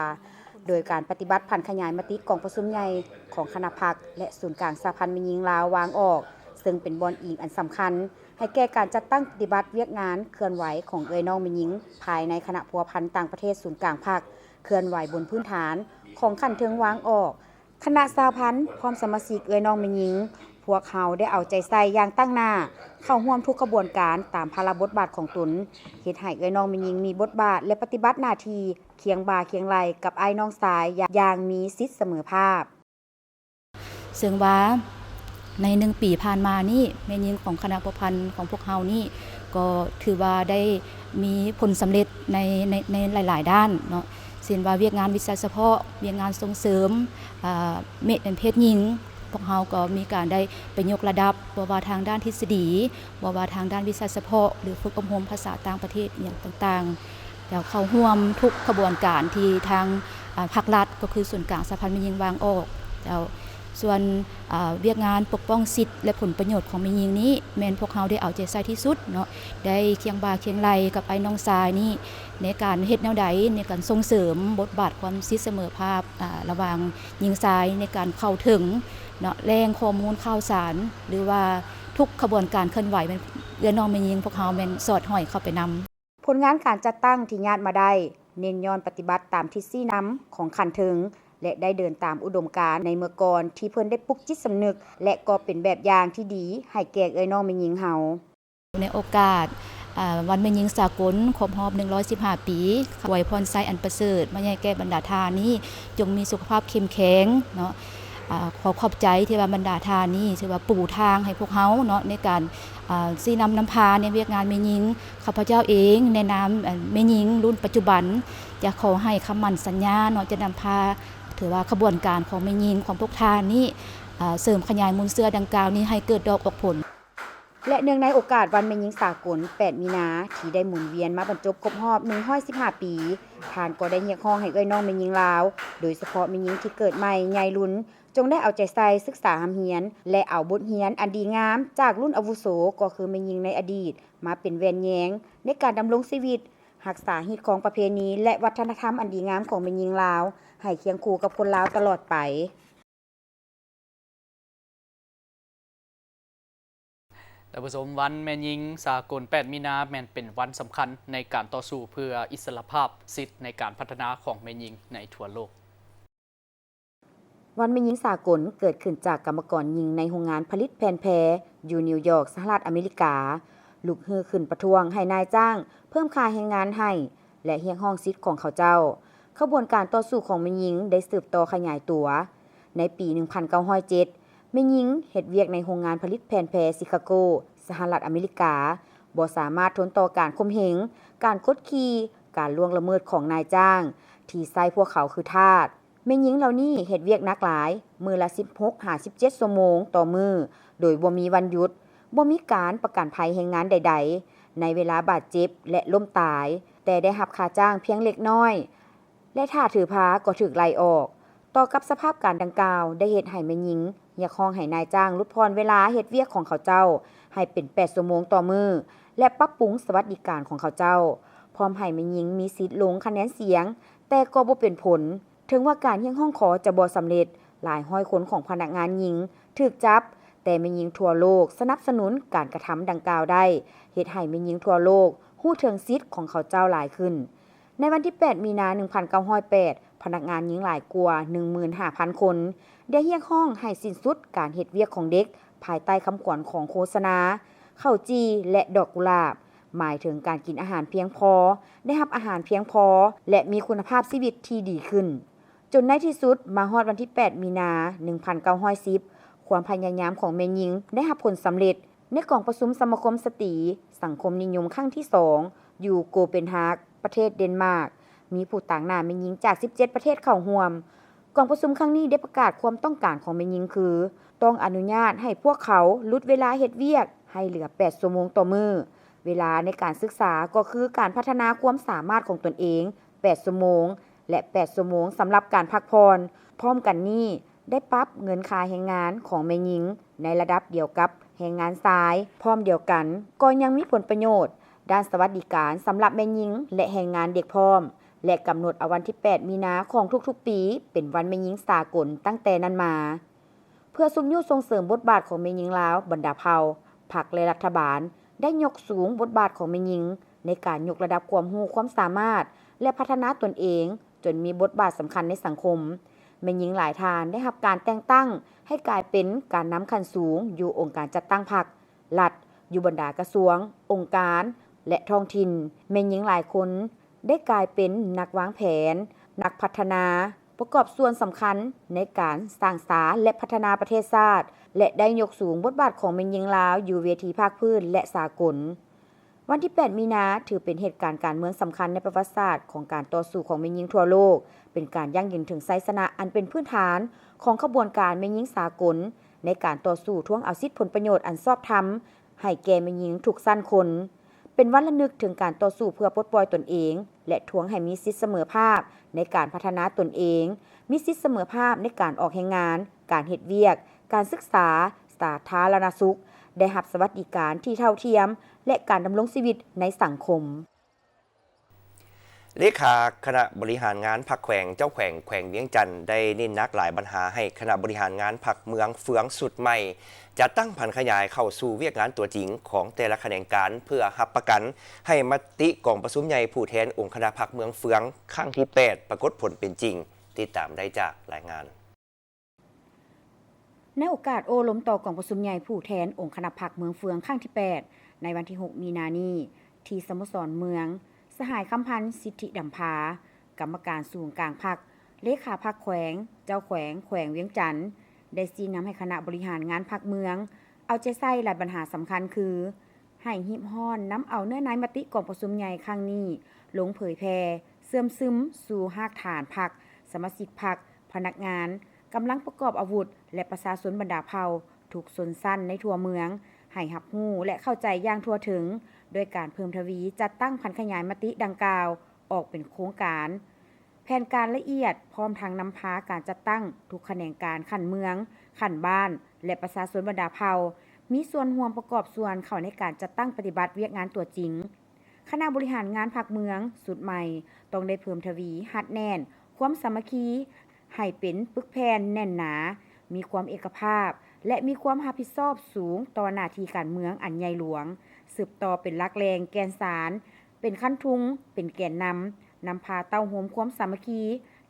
ໂດຍການປະຕິບັດຜັນຂະຫຍາຍມະຕິກອງປະຊຸມໃຫຍ່ຂອງຄະນະພັກ ແລະ ສູນກາງສະຫະພັນແມ່ຍິງລາວວາງອອກ, ເຊິ່ງເປັນບ່ອນອີງອັນສຳຄັນໃຫ້ແກ່ການຈັດຕັ້ງປະຕິບັດວຽກງານເຄື່ອນໄຫວຂອງເອື້ອຍນ້ອງແມ່ຍິງພາຍໃນຄະນະພົວພັນຕ່າງປະເທດສູນກາງພັກ ເຄື່ອນໄຫວບົນພື້ນຖານຂອງຂັ້ນເທິງວາງອອກ, ຄະນະສະຫະພັນ ພ້ອມສະມາຊິກເອື້ອຍນ້ອງແມ່ຍິງ, ພວກເຮົາໄດ້ເອົາໃຈໃສ່ຢ່າງຕັ້ງໜ້າ ເຂົ້າຮ່ວມທຸກຂະບວນການຕາມພາລະບົດບາດຂອງຕົນ, ເຮັດໃຫ້ເອື້ອຍນ້ອງແມ່ຍິງມີບົດບາດ ແລະ ປະຕິບັດໜ້າທີ່ຄຽງບ່າຄຽງໄຫຼ່ກັບອ້າຍນ້ອງຊາຍຢ່າງມີສິດສະເໝີພາບ. ເຊິ່ງວ່າໃນໜຶ່ງປີຜ່ານມານີ້ ແມ່ຍິງຂອງຄະນະພົວພັນຂອງພວກເຮົານີ້ ກໍຖືວ່າໄດ້ມີຜົນສຳເລັດໃນ ໃນ ໃນຫຼາຍໆດ້ານເນາະ. ເຊັ່ນວ່າວຽກງານວິຊາສະເພາະ, ວຽກງານສົ່ງເສີມ ອາ ເມ ເພດຍິງ, ພວກເຮົາກໍມີການໄດ້ໄປຍົກລະດັບ ບໍ່ວ່າທາງດ້ານທິດສະດີ, ບໍ່ວ່າທາງດ້ານວິຊາສະເພາະ ຫຼື ຝຶກອົບຮົມພາສາຕ່າງປະເທດອີ່ຫຍັງຕ່າງໆ, ແລ້ວເຂົ້າຮ່ວມທຸກຂະບວນການທີ່ທາງ ອາ ພາກລັດ ກໍຄືສູນກາງສະຫະພັນແມ່ຍິງວາງອອກ. ແລ້ວສ່ວນ ອາ ວຽກງານປົກປ້ອງສິດ ແລະ ຜົນປະໂຫຍດຂອງແມ່ຍິງນີ້ ແມ່ນພວກເຮົາໄດ້ເອົາໃຈໃສ່ທີ່ສຸດເນາະ, ໄດ້ຄຽງບ່າຄຽງໄຫຼ່ກັບອ້າຍນ້ອງຊາຍນີ້ ໃນການເຮັດແນວໃດ ໃນການສົ່ງເສີມບົດບາດຄວາມສິດສະເໝີພາບ ອາ ລະຫວ່າງຍິງຊາຍ ໃນການເຂົ້າເຖິງເນາະ ແຫຼ່ງຂໍ້ມູນຂ່າວສານ ຫຼືວ່າທຸກຂະບວນການເຄື່ອນໄຫວ ແມ່ນເອື້ອຍນ້ອງແມ່ຍິງພວກເຮົາແມ່ນສອດຫ້ອຍເຂົ້າໄປນຳ. ຜົນງານການຈັດຕັ້ງທີ່ຍາດມາໄດ້ ເນັ້ນຍ້ອນປະຕິບັດຕາມທິດຊີ້ນຳຂອງຂັ້ນເທິງ ແລະ ໄດ້ເດີນຕາມອຸດົມການໃນເມື່ອກ່ອນ ທີ່ເພິ່ນໄດ້ປຸກຈິດສຳນຶກ ແລະ ກໍເປັນແບບຢ່າງທີ່ດີໃຫ້ແກ່ເອື້ອຍນ້ອງແມ່ຍິງເຮົາ. ໃນໂອກາດ ອາ ວັນແມ່ຍິງສາກົນຄົບຮອບໜຶ່ງຮ້ອຍສິບຫ້າປີ, ອວຍພອນໄຊອັນປະເສີດມາໃຫ້ແກ່ບັນດາທ່ານນີ້ ຈົ່ງມີສຸຂະພາບເຂັ້ມແຂງເນາະ. ອາ ຂໍຂອບໃຈທີ່ວ່າບັນດາທ່ານນີ້ຖືວ່າປູທາງໃຫ້ພວກເຮົາເນາະ ໃນການ ອາ ຊີ້ນຳນຳພາໃນວຽກງານແມ່ຍິງ. ຂ້າພະເຈົ້າເອງໃນນາມ ອາ ແມ່ຍິງລຸ້ນປັດຈຸບັນ ຈະຂໍໃຫ້ຄຳໝັ້ນສັນຍາເນາະ ຈະນຳພາ ຖືວ່າຂະບວນການຂອງແມ່ຍິງຂອງພວກທ່ານນີ້ ອາ ເສີມຂະຫຍາຍມູນເຊື້ອດັ່ງກ່າວນີ້ໃຫ້ເກີດດອກອອກຜົນ. ແລະ ເນື່ອງໃນໂອກາດວັນແມ່ຍິງສາກົນແປດມີນາ ທີ່ໄດ້ໝູນວຽນມາບັນຈົບຄົບຮອບໜຶ່ງຮ້ອຍສິບຫ້າປີ, ທ່ານກໍໄດ້ຮຽກຮ້ອງໃຫ້ເອື້ອຍນ້ອງແມ່ຍິງລາວ, ໂດຍສະເພາະແມ່ຍິງທີ່ເກີດໃໝ່ໃຫຍ່ລຸນ, ຈົ່ງໄດ້ເອົາໃຈໃສ່ສຶກສາຮ່ຳຮຽນ ແລະ ເອົາບົດຮຽນອັນດີງາມຈາກລຸ້ນອາວຸໂສ ກໍຄືແມ່ຍິງໃນອະດີດ ມາເປັນແວ່ນແຍງໃນການດຳລົງຊີວິດ, ຮັກສາຮີດຄອງປະເພນີ ແລະ ວັດທະນະທຳອັນດີງາມຂອງແມ່ຍິງລາວ ໃຫ້ຄຽງຄູ່ກັບຄົນລາວຕະຫຼອດໄປ. ທ່ານຜູ້ຊົມ, ວັນແມ່ຍິງສາກົນແປດມີນາ ແມ່ນເປັນວັນສຳຄັນໃນການຕໍ່ສູ້ເພື່ອອິດສະຫຼະພາບ, ສິດໃນການພັດທະນາຂອງແມ່ຍິງໃນທົ່ວໂລກ. ວັນແມ່ຍິງສາກົນເກີດຂຶ້ນຈາກກຳມະກອນຍິງໃນໂຮງງານຜະລິດແຜ່ນແພຢູ່ນິວຢອກ ສະຫະລັດອາເມລິກາ ລຸກຮືຂຶ້ນປະທ້ວງໃຫ້ນາຍຈ້າງເພີ່ມຄ່າແຮງງານໃຫ້ ແລະ ຮຽກຮ້ອງສິດຂອງເຂົາເຈົ້າ. ຂະບວນການຕໍ່ສູ້ຂອງແມ່ຍິງໄດ້ສືບຕໍ່ຂະຫຍາຍຕົວ. ໃນປີໜຶ່ງພັນເກົ້າຮ້ອຍເຈັດ ແມ່ຍິງເຮັດວຽກໃນໂຮງງານຜະລິດແຜ່ນແພຊິຄາໂກ ສະຫະລັດອາເມລິກາ ບໍ່ສາມາດທົນຕໍ່ການຂົ່ມເຫງ, ການກົດຂີ່, ການລ່ວງລະເມີດຂອງນາຍຈ້າງ ທີ່ໃຊ້ພວກເຂົາຄືທາດ. ແມ່ຍິງເຫຼົ່ານີ້ເຮັດວຽກໜັກຫຼາຍ, ມື້ລະສິບຫົກຫາສິບເຈັດຊົ່ວໂມງຕໍ່ມື້ ໂດຍບໍ່ມີວັນຢຸດ, ບໍ່ມີການປະກັນໄພແຮງງານໃດໆ ໃນເວລາບາດເຈັບ ແລະ ລົ້ມຕາຍ, ແຕ່ໄດ້ຮັບຄ່າຈ້າງພຽງເລັກນ້ອຍ ແລະ ຖ້າຖືພາກໍຖືກໄລ່ອອກ. ຕໍ່ກັບສະພາບການດັ່ງກ່າວ ໄດ້ເຮັດໃຫ້ແມ່ຍິງຮຽກຮ້ອງໃຫ້ນາຍຈ້າງຫຼຸດຜ່ອນເວລາເຮັດວຽກຂອງເຂົາເຈົ້າໃຫ້ເປັນແປດຊົ່ວໂມງຕໍ່ມື້ ແລະ ປັບປຸງສະຫວັດດີການຂອງເຂົາເຈົ້າ, ພ້ອມໃຫ້ແມ່ຍິງມີສິດລົງຄະແນນສຽງ, ແຕ່ກໍບໍ່ເປັນຜົນ. ເຖິງວ່າການຮຽກຮ້ອງຂໍຈະບໍ່ສຳເລັດ, ຫຼາຍຮ້ອຍຄົນຂອງພະນັກງານຍິງຖືກຈັບ, ແຕ່ແມ່ຍິງທົ່ວໂລກສະໜັບສະໜູນການກະທຳດັ່ງກ່າວໄດ້ ເຮັດໃຫ້ແມ່ຍິງທົ່ວໂລກຮູ້ເຖິງສິດຂອງເຂົາເຈົ້າຫຼາຍຂຶ້ນ. ໃນວັນທີແປດ ມີນາ ໜຶ່ງພັນເກົ້າຮ້ອຍແປດ ພະນັກງານຍິງຫຼາຍກວ່າ ໜຶ່ງໝື່ນຫ້າພັນຄົນ ໄດ້ຮຽກຮ້ອງໃຫ້ສິ້ນສຸດການເຮັດວຽກຂອງເດັກ ພາຍໃຕ້ຄຳຂວັນຂອງໂຄສະນາ ເຂົ້າຈີ່ ແລະ ດອກກຸຫຼາບ, ໝາຍເຖິງການກິນອາຫານພຽງພໍ, ໄດ້ຮັບອາຫານພຽງພໍ ແລະ ມີຄຸນນະພາບຊີວິດທີ່ດີຂຶ້ນ. ຈົນໃນທີ່ສຸດ, ມາຮອດວັນທີແປດ ມີນາ ໜຶ່ງພັນເກົ້າຮ້ອຍສິບ ຄວາມພະຍາຍາມຂອງແມ່ຍິງໄດ້ຮັບຜົນສຳເລັດ. ໃນກອງປະຊຸມສະມາຄົມສະຕີສັງຄົມນິຍົມຄັ້ງທີສອງ ຢູ່ໂກເປນຮາກ ປະເທດເດນມາກ, ມີຜູ້ຕາງໜ້າແມ່ຍິງຈາກສິບເຈັດປະເທດເຂົ້າຮ່ວມ. ກອງປະຊຸມຄັ້ງນີ້ໄດ້ປະກາດຄວາມຕ້ອງການຂອງແມ່ຍິງຄື ຕ້ອງອະນຸຍາດໃຫ້ພວກເຂົາຫຼຸດເວລາເຮັດວຽກໃຫ້ເຫຼືອແປດຊົ່ວໂມງຕໍ່ມື້. ເວລາໃນການສຶກສາກໍຄືການພັດທະນາຄວາມສາມາດຂອງຕົນເອງແປດຊົ່ວໂມງ ແລະ ແປດຊົ່ວໂມງສຳລັບການພັກຜ່ອນ. ພ້ອມກັນນີ້, ໄດ້ປັບເງິນຄ່າແຮງງານຂອງແມ່ຍິງໃນລະດັບດຽວກັບແຮງງານຊາຍ. ພ້ອມດຽວກັນ, ກໍຍັງມີຜົນປະໂຫຍດດ້ານສະຫວັດດີການສຳລັບແມ່ຍິງ ແລະ ແຮງງານເດັກພ້ອມ ແລະ ກຳນົດເອົາວັນທີແປດ ມີນາຂອງທຸກໆປີເປັນວັນແມ່ຍິງສາກົນຕັ້ງແຕ່ນັ້ນມາ. ເພື່ອຊຸກຍູ້ສົ່ງເສີມບົດບາດຂອງແມ່ຍິງລາວບັນດາເຜົ່າ, ພັກ ແລະ ລັດຖະບານໄດ້ຍົກສູງບົດບາດຂອງແມ່ຍິງໃນການຍົກລະດັບຄວາມຮູ້ຄວາມສາມາດ ແລະ ພັດທະນາຕົນເອງຈົນມີບົດບາດສຳຄັນໃນສັງຄົມ. ແມ່ຍິງຫຼາຍທ່ານໄດ້ຮັບການແຕ່ງຕັ້ງໃຫ້ກາຍເປັນການນຳຂັ້ນສູງຢູ່ອົງການຈັດຕັ້ງພັກ, ລັດ, ຢູ່ບັນດາກະຊວງ, ອົງການ ແລະ ທ້ອງຖິ່ນ. ແມ່ຍິງຫຼາຍຄົນໄດ້ກາຍເປັນນັກວາງແຜນ, ນັກພັດທະນາ, ປະກອບສ່ວນສຳຄັນໃນການສ້າງສາ ແລະ ພັດທະນາປະເທດຊາດ ແລະ ໄດ້ຍົກສູງບົດບາດຂອງແມ່ຍິງລາວຢູ່ເວທີພາກພື້ນ ແລະ ສາກົນ. ວັນທີແປດ ມີນາ ຖືເປັນເຫດການການເມືອງສຳຄັນໃນປະຫວັດສາດຂອງການຕໍ່ສູ້ຂອງແມ່ຍິງທົ່ວໂລກ, ເປັນການຢັ້ງຢືນເຖິງໄຊຊະນະອັນເປັນພື້ນຖານຂອງຂະບວນການແມ່ຍິງສາກົນ ໃນການຕໍ່ສູ້ທວງເອົາສິດຜົນປະໂຫຍດອັນຊອບທຳໃຫ້ແກ່ແມ່ຍິງທຸກຊັ້ນຄົນ. ເປັນວັນລະນຶກເຖິງການຕໍ່ສູ້ເພື່ອປົດປ່ອຍຕົນເອງ ແລະ ທວງໃຫ້ມີສິດສະເໝີພາບໃນການພັດທະນາຕົນເອງ, ມີສິດສະເໝີພາບໃນການອອກແຮງງານ, ການເຮັດວຽກ, ການສຶກສາ, ສາທາລະນະສຸກ, ໄດ້ຮັບສະຫວັດດີການທີ່ເທົ່າທຽມ ແລະ ການດຳລົງຊີວິດໃນສັງຄົມ. ເລຂາຄະນະບໍລິຫານງານພັກແຂວງ ເຈົ້າແຂວງແຂວງວຽງຈັນ ໄດ້ເນັ້ນໜັກຫຼາຍບັນຫາໃຫ້ຄະນະບໍລິຫານງານພັກເມືອງເຟືອງຊຸດໃໝ່ ຈັດຕັ້ງຜັນຂະຫຍາຍເຂົ້າສູ່ວຽກງານຕົວຈິງຂອງແຕ່ລະຂະແໜງການ ເພື່ອຮັບປະກັນໃຫ້ມະຕິກອງປະຊຸມໃຫຍ່ຜູ້ແທນອົງຄະນະພັກເມືອງເຟືອງຄັ້ງທີແປດ ປາກົດຜົນເປັນຈິງ. ຕິດຕາມໄດ້ຈາກລາຍງານ. ໃນໂອກາດໂອ້ລົມຕໍ່ກອງປະຊຸມໃຫຍ່ຜູ້ແທນອົງຄະນະພັກເມືອງເຟືອງຄັ້ງທີແປດ ໃນວັນທີຫົກ ມີນານີ້ ທີ່ສະໂມສອນເມືອງ, ສະຫາຍ ຄຳພັນ ສິດທິດຳພາ, ກຳມະການສູນກາງພັກ, ເລຂາພັກແຂວງ, ເຈົ້າແຂວງແຂວງວຽງຈັນ ໄດ້ຊີ້ນຳໃຫ້ຄະນະບໍລິຫານງານພັກເມືອງ ເອົາໃຈໃສ່ຫຼາຍບັນຫາສຳຄັນຄື ໃຫ້ຮີບຮ້ອນນຳເອົາເນື້ອໃນມະຕິກອງປະຊຸມໃຫຍ່ຄັ້ງນີ້ລົງເຜີຍແຜ່ ເຊື່ອມຊຶມສູ່ຮາກຖານພັກ, ສະມາຊິກພັກ, ພະນັກງານ, ກຳລັງປະກອບອາວຸດ ແລະ ປະຊາຊົນບັນດາເຜົ່າທຸກຊົນຊັ້ນໃນທົ່ວເມືອງ ໃຫ້ຮັບຮູ້ ແລະ ເຂົ້າໃຈຢ່າງທົ່ວເຖິງ ດ້ວຍການເພີ່ມທະວີຈັດຕັ້ງຜັນຂະຫຍາຍມະຕິດັ່ງກ່າວອອກເປັນໂຄງການ, ແຜນການລະອຽດ, ພ້ອມທັງນຳພາການຈັດຕັ້ງທຸກຂະແໜງການຂັ້ນເມືອງ, ຂັ້ນບ້ານ ແລະ ປະຊາຊົນບັນດາເຜົ່າ ມີສ່ວນຮ່ວມປະກອບສ່ວນເຂົ້າໃນການຈັດຕັ້ງປະຕິບັດວຽກງານຕົວຈິງ. ຄະນະບໍລິຫານງານພັກເມືອງຊຸດໃໝ່ ຕ້ອງໄດ້ເພີ່ມທະວີຮັດແໜ້ນຄວາມສາມັກຄີ ໃຫ້ເປັນປຶກແຜ່ນແໜ້ນໜາ, ມີຄວາມເອກະພາບ ແລະ ມີຄວາມຮັບຜິດຊອບສູງຕໍ່ໜ້າທີ່ການເມືອງອັນໃຫຍ່ຫຼວງ, ສືບຕໍ່ເປັນຫຼັກແຫຼ່ງແກ່ນສານ, ເປັນຄັນທຸງ, ເປັນແກນນຳ, ນຳພາເຕົ້າໂຮມຄວາມສາມັກຄີ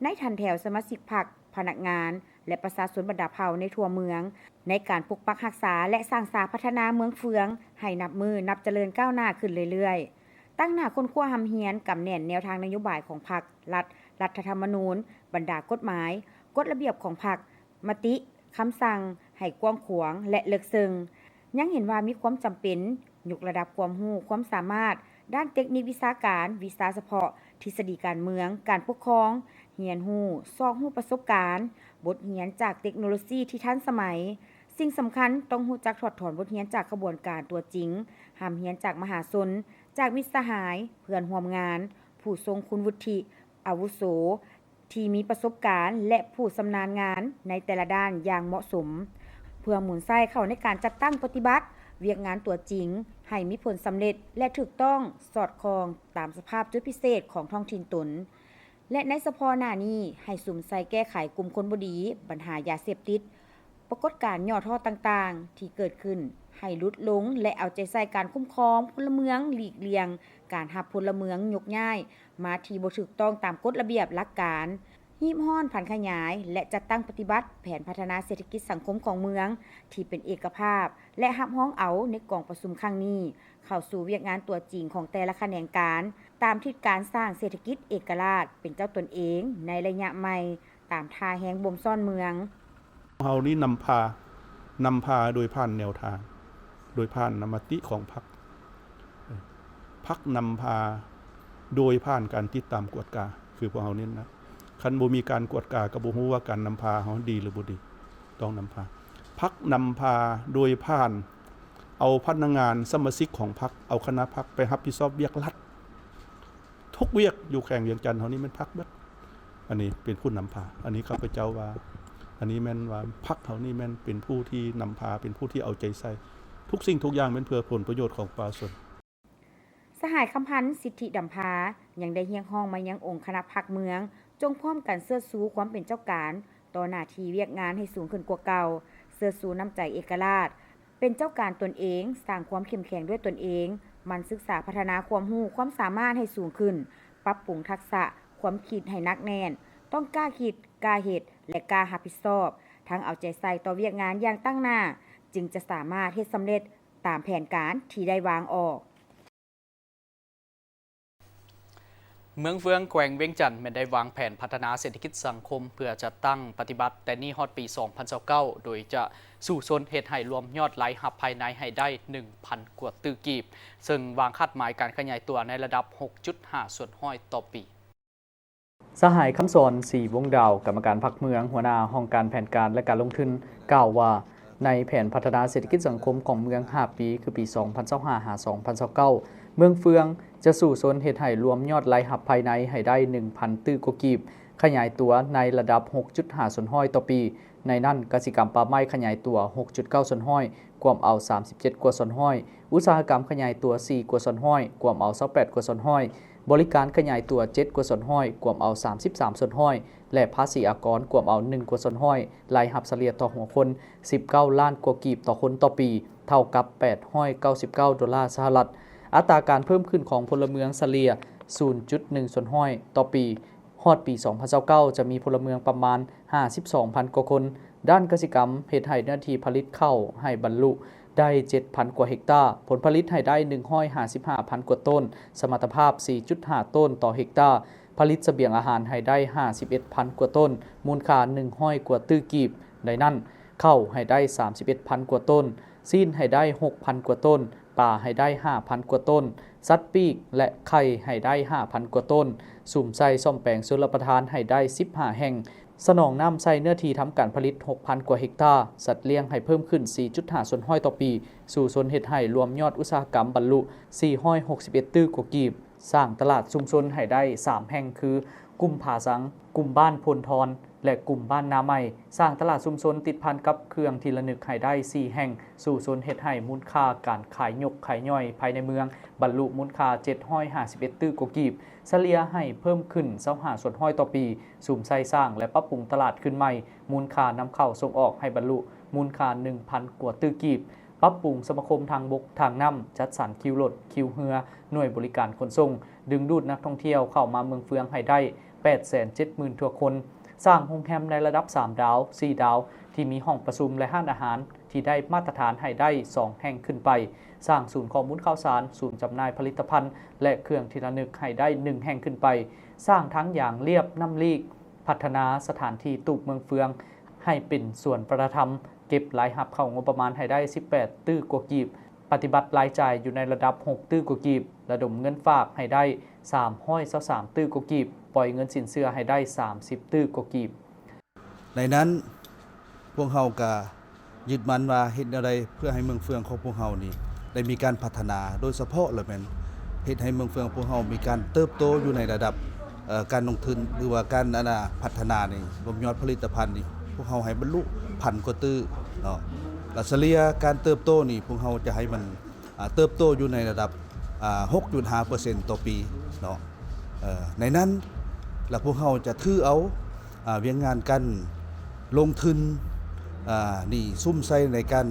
ໃນຖັນແຖວສະມາຊິກພັກ, ພະນັກງານ ແລະ ປະຊາຊົນບັນດາເຜົ່າໃນທົ່ວເມືອງ ໃນການປົກປັກຮັກສາ ແລະ ສ້າງສາພັດທະນາເມືອງເຟືອງໃຫ້ນັບມື້ນັບຈະເລີນກ້າວໜ້າຂຶ້ນເລື້ອຍໆ. ຕັ້ງໜ້າຄົ້ນຄວ້າຮ່ຳຮຽນກຳແໜ້ນແນວທາງນະໂຍບາຍຂອງພັກ, ລັດ, ລັດຖະທຳມະນູນ, ບັນດາກົດໝາຍ, ກົດລະບຽບຂອງພັກ, ມະຕິ, ຄຳສັ່ງໃຫ້ກວ້າງຂວາງ ແລະ ເລິກເຊິ່ງ. ຍັງເຫັນວ່າມີຄວາມຈຳເປັນຍົກລະດັບຄວາມຮູ້ຄວາມສາມາດດ້ານເຕັກນິກວິຊາການ, ວິຊາສະເພາະ, ທິດສະດີການເມືອງ, ການປົກຄອງ, ຮຽນຮູ້, ຊອກຮູ້ປະສົບການ, ບົດຮຽນຈາກເຕັກໂນໂລຊີທີ່ທັນສະໄໝ. ສິ່ງສຳຄັນຕ້ອງຮູ້ຈັກຖອດຖອນບົດຮຽນຈາກຂະບວນການຕົວຈິງ, ຮ່ຳຮຽນຈາກມະຫາຊົນ, ຈາກມິດສະຫາຍ, ເພື່ອນຮ່ວມງານ, ຜູ້ຊົງຄຸນວຸດທິ, ອາວຸໂສ, ທີ່ມີປະສົບການ ແລະ ຜູ້ຊຳນານງານໃນແຕ່ລະດ້ານຢ່າງເໝາະສົມ ເພື່ອໝູນໃຊ້ເຂົ້າໃນການຈັດຕັ້ງປະຕິບັດວຽກງານຕົວຈິງ ໃຫ້ມີຜົນສຳເລັດ ແລະ ຖືກຕ້ອງສອດຄ່ອງຕາມສະພາບຈຸດພິເສດຂອງທ້ອງຖິ່ນຕົນ. ແລະ ໃນສະເພາະໜ້ານີ້ ໃຫ້ສຸມໃສ່ແກ້ໄຂກຸ່ມຄົນບໍ່ດີ, ບັນຫາຢາເສບຕິດ, ປາກົດການຫຍໍ້ທໍ້ຕ່າງໆທີ່ເກີດຂຶ້ນ ໃຫ້ຫຼຸດລົງ ແລະ ເອົາໃຈໃສ່ການຄຸ້ມຄອງພົນລະເມືອງ, ຫຼີກລ່ຽງການຮັບພົນລະເມືອງຍົກຍ້າຍມາທີ່ບໍ່ຖືກຕ້ອງຕາມກົດລະບຽບຫຼັກການ, ຮີບຮ້ອນຜັນຂະຫຍາຍ ແລະ ຈັດຕັ້ງປະຕິບັດແຜນພັດທະນາເສດຖະກິດສັງຄົມຂອງເມືອງທີ່ເປັນເອກະພາບ ແລະ ຮັບຮອງເອົາໃນກອງປະຊຸມຄັ້ງນີ້ ເຂົ້າສູ່ວຽກງານຕົວຈິງຂອງແຕ່ລະຂະແໜງການ ຕາມທິດການສ້າງເສດຖະກິດເອກະລາດເປັນເຈົ້າຕົນເອງໃນໄລຍະໃໝ່ ຕາມທ່າແຮງບົ່ມຊ້ອນເມືອງ. ເຮົານີ້ນຳພາ, ນຳພາໂດຍຜ່ານແນວທາງ, ໂດຍຜ່ານມະຕິຂອງພັກ. ພັກນຳພາໂດຍຜ່ານການຕິດຕາມກວດກາ ຄືພວກເຮົາເນັ້ນນະ. ຄັນບໍ່ມີການກວດກາ ກໍບໍ່ຮູ້ວ່າການນຳພາເຮົາດີຫຼືບໍ່ດີ. ຕ້ອງນຳພາ, ພັກນຳພາໂດຍຜ່ານ ເອົາພະນັກງານສະມາຊິກຂອງພັກ, ເອົາຄະນະພັກໄປຮັບຜິດຊອບວຽກລັດ. ທຸກວຽກຢູ່ແຂວງວຽງຈັນເຮົານີ້ແມ່ນພັກເບິດ. ອັນນີ້ເປັນຜູ້ນຳພາ. ອັນນີ້ຂ້າພະເຈົ້າວ່າ ອັນນີ້ແມ່ນວ່າພັກເຮົານີ້ແມ່ນເປັນຜູ້ທີ່ນຳພາ, ເປັນຜູ້ທີ່ເອົາໃຈໃສ່. ທຸກສິ່ງທຸກຢ່າງແມ່ນເພື່ອຜົນປະໂຫຍດຂອງປະຊາຊົນ. ສະຫາຍ ຄຳພັນ ສິດທິດຳພາ ຍັງໄດ້ຮຽກຮ້ອງມາຍັງອົງຄະນະພັກເມືອງ ຈົ່ງພ້ອມກັນເຊີດຊູຄວາມເປັນເຈົ້າການຕໍ່ໜ້າທີ່ວຽກງານໃຫ້ສູງຂຶ້ນກວ່າເກົ່າ, ເຊີດຊູນ້ຳໃຈເອກະລາດ ເປັນເຈົ້າການຕົນເອງ, ສ້າງຄວາມເຂັ້ມແຂງດ້ວຍຕົນເອງ, ໝັ່ນສຶກສາພັດທະນາຄວາມຮູ້ຄວາມສາມາດໃຫ້ສູງຂຶ້ນ, ປັບປຸງທັກສະຄວາມຄິດໃຫ້ໜັກແໜ້ນ, ຕ້ອງກ້າຄິດ, ກ້າເຮັດ ແລະ ກ້າຮັບຜິດຊອບ, ທັງເອົາໃຈໃສ່ຕໍ່ວຽກງານຢ່າງຕັ້ງໜ້າ, ຈຶ່ງຈະສາມາດເຮັດສຳເລັດຕາມແຜນການທີ່ໄດ້ວາງອອກ. ເມືອງເຟືອງ ແຂວງວຽງຈັນ ແມ່ນໄດ້ວາງແຜນພັດທະນາເສດຖະກິດສັງຄົມ ເພື່ອຈັດຕັ້ງປະຕິບັດແຕ່ນີ້ຮອດປີສອງພັນຊາວເກົ້າ ໂດຍຈະສູ້ຊົນເຮັດໃຫ້ລວມຍອດລາຍຮັບພາຍໃນໃຫ້ໄດ້ໜຶ່ງພັນກວ່າຕື້ກີບ, ເຊິ່ງວາງຄາດໝາຍການຂະຫຍາຍຕົວໃນລະດັບຫົກຈຸດຫ້າສ່ວນຮ້ອຍຕໍ່ປີ. ສະຫາຍ ຄຳສອນ ສີວົງດາວ ກຳມະການພັກເມືອງ ຫົວໜ້າຫ້ອງການແຜນການ ແລະ ການລົງທຶນ ກ່າວວ່າ ໃນແຜນພັດທະນາເສດຖະກິດສັງຄົມຂອງເມືອງຫ້າປີ ຄືປີສອງພັນຊາວຫ້າ ຫາ ສອງພັນຊາວເກົ້າ ເມືອງເຟືອງຈະສູ້ຊົນເຮັດໃຫ້ລວມຍອດລາຍຮັບພາຍໃນໃຫ້ໄດ້ໜຶ່ງພັນຕື້ກວ່າກີບ, ຂະຫຍາຍຕົວໃນລະດັບຫົກຈຸດຫ້າສ່ວນຮ້ອຍຕໍ່ປີ. ໃນນັ້ນ ກະສິກຳປ່າໄມ້ຂະຫຍາຍຕົວຫົກຈຸດເກົ້າສ່ວນຮ້ອຍ ກວມເອົາສາມສິບເຈັດກວ່າສ່ວນຮ້ອຍ, ອຸດສາຫະກຳຂະຫຍາຍຕົວສີ່ກວ່າສ່ວນຮ້ອຍ ກວມເອົາຊາວແປດກວ່າສ່ວນຮ້ອຍ, ບໍລິການຂະຫຍາຍຕົວເຈັດກວ່າສ່ວນຮ້ອຍ ກວມເອົາສາມສິບສາມສ່ວນຮ້ອຍ ແລະ ພາສີອາກອນກວມເອົາໜຶ່ງກວ່າສ່ວນຮ້ອຍ, ລາຍຮັບສະເລ່ຍຕໍ່ຫົວຄົນສິບເກົ້າລ້ານກວ່າກີບຕໍ່ຄົນຕໍ່ປີ, ເທົ່າກັບແປດຮ້ອຍເກົ້າສິບເກົ້າໂດລາສະຫະລັດ. ອັດຕາການເພີ່ມຂຶ້ນຂອງພົນລະເມືອງສະເລ່ຍສູນຈຸດໜຶ່ງສ່ວນຮ້ອຍຕໍ່ປີ. ຮອດປີສອງພັນຊາວເກົ້າ ຈະມີພົນລະເມືອງປະມານຫ້າສິບສອງພັນກວ່າຄົນ. ດ້ານກະສິກຳເຮັດໃຫ້ເນື້ອທີ່ຜະລິດເຂົ້າໃຫ້ບັນລຸໄດ້ເຈັດພັນກວ່າເຮັກຕາ, ຜົນຜະລິດໃຫ້ໄດ້ໜຶ່ງຮ້ອຍຫ້າສິບຫ້າພັນກວ່າໂຕນ, ສະມັດຕະພາບສີ່ຈຸດຫ້າໂຕນຕໍ່ເຮັກຕາ, ຜະລິດສະບຽງອາຫານໃຫ້ໄດ້ຫ້າສິບເອັດພັນກວ່າໂຕນ, ມູນຄ່າໜຶ່ງຮ້ອຍກວ່າຕື້ກີບ. ໃນນັ້ນ ເຂົ້າໃຫ້ໄດ້ສາມສິບເອັດພັນກວ່າໂຕນ, ຊີ້ນໃຫ້ໄດ້ຫົກພັນກວ່າໂຕນ, ປາໃຫ້ໄດ້ຫ້າພັນກວ່າໂຕນ, ສັດປີກ ແລະ ໄຂ່ໃຫ້ໄດ້ຫ້າພັນກວ່າໂຕນ, ສຸມໃສ່ສ້ອມແປງຊົນລະປະທານໃຫ້ໄດ້ສິບຫ້າແຫ່ງ, ສະໜອງນ້ຳໃສ່ເນື້ອທີ່ທຳການຜະລິດຫົກພັນກວ່າເຮັກຕາ, ສັດລ້ຽງໃຫ້ເພີ່ມຂຶ້ນສີ່ຈຸດຫ້າສ່ວນຮ້ອຍຕໍ່ປີ, ສູ້ຊົນເຮັດໃຫ້ລວມຍອດອຸດສາຫະກຳບັນລຸສີ່ຮ້ອຍຫົກສິບເອັດຕື້ກວ່າກີບ. ສ້າງຕະຫຼາດຊຸມຊົນໃຫ້ໄດ້ສາມແຫ່ງ ຄື ກຸ່ມຜາສັງ, ກຸ່ມບ້ານໂພນທອນ ແລະ ກຸ່ມບ້ານນາໃໝ່. ສ້າງຕະຫຼາດຊຸມຊົນຕິດພັນກັບເຄື່ອງທີ່ລະນຶກໃຫ້ໄດ້ສີ່ແຫ່ງ, ສູ້ຊົນເຮັດໃຫ້ມູນຄ່າການຂາຍຍົກຂາຍຍ່ອຍພາຍໃນເມືອງບັນລຸມູນຄ່າເຈັດຮ້ອຍຫ້າສິບເອັດຕື້ກວ່າກີບ, ສະເລ່ຍໃຫ້ເພີ່ມຂຶ້ນຊາວຫ້າສ່ວນຮ້ອຍຕໍ່ປີ, ສຸມໃສ່ສ້າງ ແລະ ປັບປຸງຕະຫຼາດຄືນໃໝ່, ມູນຄ່ານຳເຂົ້າສົ່ງອອກໃຫ້ບັນລຸມູນຄ່າໜຶ່ງພັນກວ່າຕື້ກີບ. ປັບປຸງສະມາຄົມທາງບົກທາງນ້ຳ, ຈັດສັນຄິວລົດ, ຄິວເຮືອ, ໜ່ວຍບໍລິການຂົນສົ່ງ, ດຶງດູດນັກທ່ອງທ່ຽວເຂົ້າມາເມືອງເຟືອງໃຫ້ໄດ້ແປດແສນເຈັດໝື່ນກວ່າຄົນ, ສ້າງໂຮງແຮມໃນລະດັບສາມດາວ, ສີ່ດາວ ທີ່ມີຫ້ອງປະຊຸມ ແລະ ຮ້ານອາຫານທີ່ໄດ້ມາດຕະຖານໃຫ້ໄດ້ສອງແຫ່ງຂຶ້ນໄປ, ສ້າງສູນຂໍ້ມູນຂ່າວສານ, ສູນຈຳໜ່າຍຜະລິດຕະພັນ ແລະ ເຄື່ອງທີ່ລະນຶກໃຫ້ໄດ້ໜຶ່ງແຫ່ງຂຶ້ນໄປ, ສ້າງທາງຢາງລຽບນ້ຳລີກ, ພັດທະນາສະຖານທີ່ຕູບເມືອງເຟືອງໃຫ້ເປັນສວນວັດທະນະທຳ, ເກັບລາຍຮັບເຂົ້າງົບປະມານໃຫ້ໄດ້ສິບແປດຕື້ກວ່າກີບ, ປະຕິບັດລາຍຈ່າຍຢູ່ໃນລະດັບຫົກຕື້ກວ່າກີບ, ລະດົມເງິນຝາກໃຫ້ໄດ້ສາມຮ້ອຍຊາວສາມຕື້ກວ່າກີບ, ປ່ອຍເງິນສິນເຊື່ອໃຫ້ໄດ້ສາມສິບຕື້ກວ່າກີບ. ໃນນັ້ນ ພວກເຮົາກະ ຍຶດໝັ້ນວ່າເຮັດແນວໃດເພື່ອໃຫ້ເມືອງເຟືອງຂອງພວກເຮົານີ້ໄດ້ມີການພັດທະນາ, ໂດຍສະເພາະລະແມ່ນເຮັດໃຫ້ເມືອງເຟືອງຂອງພວກເຮົາມີການເຕີບໂຕຢູ່ໃນລະດັບ ເອີ ການລົງທຶນ ຫຼືວ່າການ ອັນນ່າ ພັດທະນານີ້, ລວມຍອດຜະລິດຕະພັນນີ້ ພວກເຮົາໃຫ້ບັນລຸພັນກວ່າຕື້ເນາະ. ແລະ ສະເລ່ຍການເຕີບໂຕນີ້ ພວກເຮົາຈະໃຫ້ມັນ ອາ ເຕີບໂຕຢູ່ໃນລະດັບ ອາ ຫົກຈຸດຫ້າເປີເຊັນຕໍ່ປີເນາະ. ເອີ ໃນນັ້ນ ແລະ ພວກເຮົາຈະຖືເອົາ ອາ ວຽກງານການລົງທຶນ ອາ ນີ້ສຸມໃສ່ໃນການ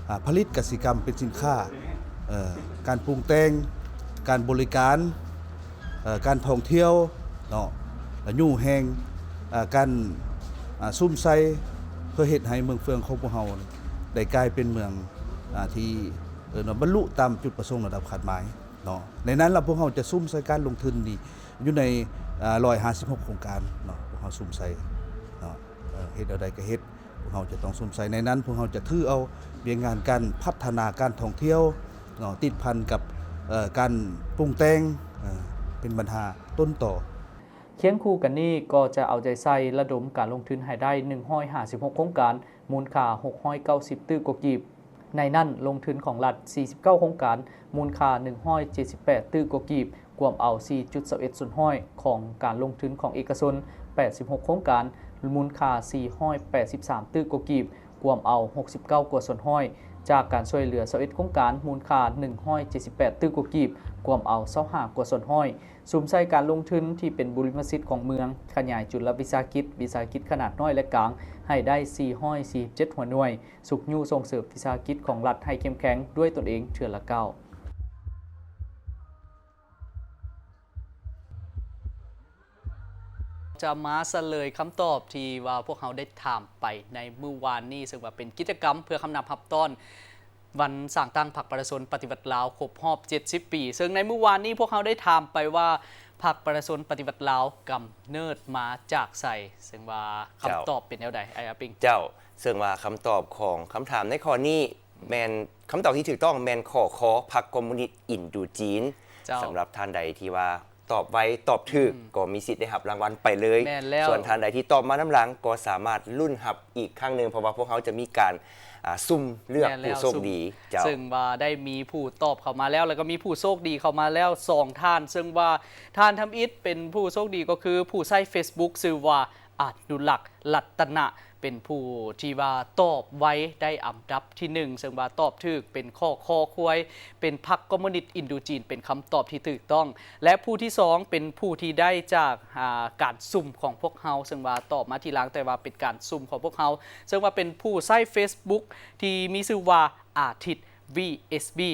ອາ ຜະລິດກະສິກຳເປັນສິນຄ້າ ເອີ ການປຸງແຕ່ງ ການບໍລິການ ເອີ ການທ່ອງທ່ຽວເນາະ ແລະ ຍູ້ແຮງ ອາ ການ ອາ ສຸມໃສ່ ເພື່ອເຮັດໃຫ້ເມືອງເຟືອງຂອງພວກເຮົາໄດ້ກາຍເປັນເມືອງ ອາ ທີ່ ເອີ້ນວ່າບັນລຸຕາມຈຸດປະສົງລະດັບຄາດໝາຍເນາະ. ໃນນັ້ນລະພວກເຮົາຈະສຸມໃສ່ການລົງທຶນນີ້ຢູ່ໃນ ອາ ຮ້ອຍຫ້າສິບຫົກໂຄງການເນາະ ພວກເຮົາສຸມໃສ່ເນາະ. ເອີ ເຮັດແນວໃດກະເຮັດ ພວກເຮົາຈະຕ້ອງສຸມໃສ່ໃນນັ້ນ. ພວກເຮົາຈະຖືເອົາວຽກງານການພັດທະນາການທ່ອງທ່ຽວເນາະ ຕິດພັນກັບ ເອີ ການປຸງແຕ່ງ ເອີ ເປັນບັນຫາຕົ້ນຕໍ. ຄຽງຄູ່ກັນນີ້ກໍຈະເອົາໃຈໃສ່ລະດົມການລົງທຶນໃຫ້ໄດ້ໜຶ່ງຮ້ອຍຫ້າສິບຫົກໂຄງການ ມູນຄ່າຫົກຮ້ອຍເກົ້າສິບຕື້ກວ່າກີບ. ໃນນັ້ນລົງທຶນຂອງລັດສີ່ສິບເກົ້າໂຄງການ ມູນຄ່າໜຶ່ງຮ້ອຍເຈັດສິບແປດຕື້ກວ່າກີບ ກວມເອົາສີ່ຈຸດຊາວເອັດສ່ວນຮ້ອຍຂອງການລົງທຶນຂອງເອກະຊົນແປດສິບຫົກໂຄງການ ມູນຄ່າສີ່ຮ້ອຍແປດສິບສາມຕື້ກວ່າກີບ ກວມເອົາຫົກສິບເກົ້າກວ່າສ່ວນຮ້ອຍ ຈາກການຊ່ວຍເຫຼືອຊາວເອັດໂຄງການ ມູນຄ່າໜຶ່ງຮ້ອຍເຈັດສິບແປດຕື້ກວ່າກີບ ກວມເອົາຊາວຫ້າກວ່າສ່ວນຮ້ອຍ. ສຸມໃສ່ການລົງທຶນທີ່ເປັນບຸລິມະສິດຂອງເມືອງ, ຂະຫຍາຍຈຸລະວິສາຫະກິດ, ວິສາຫະກິດຂະໜາດນ້ອຍ ແລະ ກາງ ໃຫ້ໄດ້ສີ່ຮ້ອຍສີ່ສິບເຈັດຫົວໜ່ວຍ, ຊຸກຍູ້ສົ່ງເສີມວິສາຫະກິດຂອງລັດໃຫ້ເຂັ້ມແຂງດ້ວຍຕົນເອງເທື່ອລະກ້າວ. ຈະມາສະເຫຼີຍຄຳຕອບທີ່ວ່າພວກເຮົາໄດ້ຖາມໄປໃນມື້ວານນີ້, ເຊິ່ງວ່າເປັນກິດຈະກຳເພື່ອຄຳນັບຮັບຕ້ອນ ວັນສ້າງຕັ້ງພັກປະຊາຊົນປະຕິວັດລາວຄົບຮອບເຈັດສິບປີ, ເຊິ່ງໃນມື້ວານນີ້ພວກເຮົາໄດ້ຖາມໄປວ່າ ພັກປະຊາຊົນປະຕິວັດລາວກຳເນີດມາຈາກໃສ, ເຊິ່ງວ່າຄຳຕອບເປັນແນວໃດ ອ້າຍອາປິງ? ເຈົ້າ, ເຊິ່ງວ່າຄຳຕອບຂອງຄຳຖາມໃນຂໍ້ນີ້ແມ່ນ, ຄຳຕອບທີ່ຖືກຕ້ອງແມ່ນ ຂໍ້ ຄ, ພັກຄອມມູນິດອິນໂດຈີນ. ເຈົ້າ. ສຳລັບທ່ານໃດທີ່ວ່າ ຕອບໄວ ຕອບຖືກ ອືມ ກໍມີສິດໄດ້ຮັບລາງວັນໄປເລີຍ. ແມ່ນແລ້ວ. ສ່ວນທ່ານໃດທີ່ຕອບມານຳຫຼັງ ກໍສາມາດລຸ້ນຮັບອີກຄັ້ງໜຶ່ງ ເພາະວ່າພວກເຮົາຈະມີການ ອ່າ ສຸ່ມເລືອກ ແມ່ນແລ້ວ ຜູ້ໂຊກດີ. ເຈົ້າ. ເຊິ່ງວ່າໄດ້ມີຜູ້ຕອບເຂົ້າມາແລ້ວ ແລ້ວກໍມີຜູ້ໂຊກດີເຂົ້າມາແລ້ວສອງທ່ານ, ເຊິ່ງວ່າທ່ານທຳອິດເປັນຜູ້ໂຊກດີ ກໍຄືຜູ້ໃຊ້ເຟສບຸກຊື່ວ່າ ອະນຸລັກ ລັດຕະນະ ເປັນຜູ້ທີ່ວ່າຕອບໄວ ໄດ້ອັນດັບທີໜຶ່ງ ເຊິ່ງວ່າຕອບຖືກເປັນຂໍ້ ຄ, ຄວາຍ ເປັນພັກຄອມມູນິດອິນໂດຈີນ ເປັນຄຳຕອບທີ່ຖືກຕ້ອງ ແລະ ຜູ້ທີສອງເປັນຜູ້ທີ່ໄດ້ຈາກ ອາ ການສຸ່ມຂອງພວກເຮົາ ເຊິ່ງວ່າຕອບມາທີຫຼັງ ແຕ່ວ່າເປັນການສຸ່ມຂອງພວກເຮົາ ເຊິ່ງວ່າເປັນຜູ້ໃຊ້ເຟສບຸກທີ່ມີຊື່ວ່າ ອາທິດ ວີເອສບີ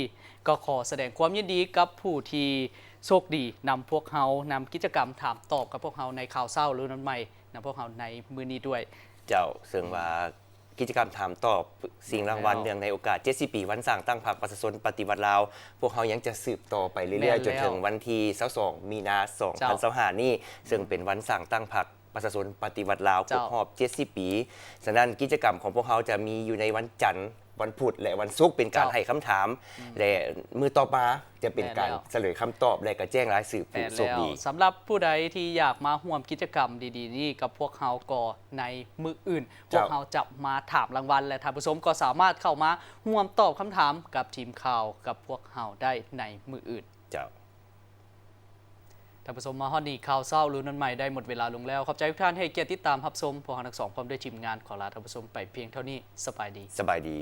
ກໍຂໍສະແດງຄວາມຍິນດີກັບຜູ້ທີ່ໂຊກດີນຳພວກເຮົາ ນຳກິດຈະກຳຖາມຕອບກັບພວກເຮົາໃນຂ່າວເຊົ້າ ຫຼື ນຳໃໝ່ ນຳພວກເຮົາໃນມື້ນີ້ດ້ວຍ. ເຈົ້າ, ເຊິ່ງວ່າ ອືມ ກິດຈະກຳຖາມຕອບຊິງລາງວັນ ແມ່ນແລ້ວ ເນື່ອງໃນໂອກາດເຈັດສິບປີວັນສ້າງຕັ້ງພັກປະຊາຊົນປະຕິວັດລາວ ພວກເຮົາຍັງຈະສືບຕໍ່ໄປເລື້ອຍໆ ແມ່ນແລ້ວ ຈົນເຖິງວັນທີຊາວສອງ ມີນາ ສອງພັນຊາວຫ້າ ເຈົ້າ ນີ້ ເຊິ່ງເປັນວັນສ້າງຕັ້ງພັກປະຊາຊົນປະຕິວັດລາວ ເຈົ້າ ຄົບຮອບເຈັດສິບປີ. ສະນັ້ນ ກິດຈະກຳຂອງພວກເຮົາຈະມີຢູ່ໃນວັນຈັນ, ວັນພຸດ ແລະ ວັນສຸກ ເປັນການ ເຈົ້າ ໃຫ້ຄຳຖາມ ອືມ ແລະ ມື້ຕໍ່ມາ ຈະເປັນການ ແມ່ນແລ້ວ ສະເຫຼີຍຄຳຕອບ ແລະ ກະແຈ້ງລາຍຊື່ຜູ້ໂຊກດີ. ແມ່ນແລ້ວ. ສຳລັບຜູ້ໃດທີ່ຢາກມາຮ່ວມກິດຈະກຳດີໆນີ້ກັບພວກເຮົາ ກໍໃນມື້ອື່ນ ເຈົ້າ ພວກເຮົາຈະມາຖາມລາງວັນ ແລະ ທ່ານຜູ້ຊົມກໍສາມາດເຂົ້າມາຮ່ວມຕອບຄຳຖາມກັບທີມຂ່າວກັບພວກເຮົາໄດ້ໃນມື້ອື່ນ. ເຈົ້າ. ທ່ານຜູ້ຊົມ, ມາຮອດນີ້ ຂ່າວເຊົ້າ ລຸ້ນວັນໃໝ່ ໄດ້ໝົດເວລາລົງແລ້ວ. ຂອບໃຈທຸກທ່ານໃຫ້ກຽດຕິດຕາມຮັບຊົມ. ພວກເຮົາທັງສອງ ພ້ອມດ້ວຍທີມງານ ຂໍລາທ່ານຜູ້ຊົມໄປພຽງເທົ່ານີ້. ສະບາຍດີ. ສະບາຍດີ.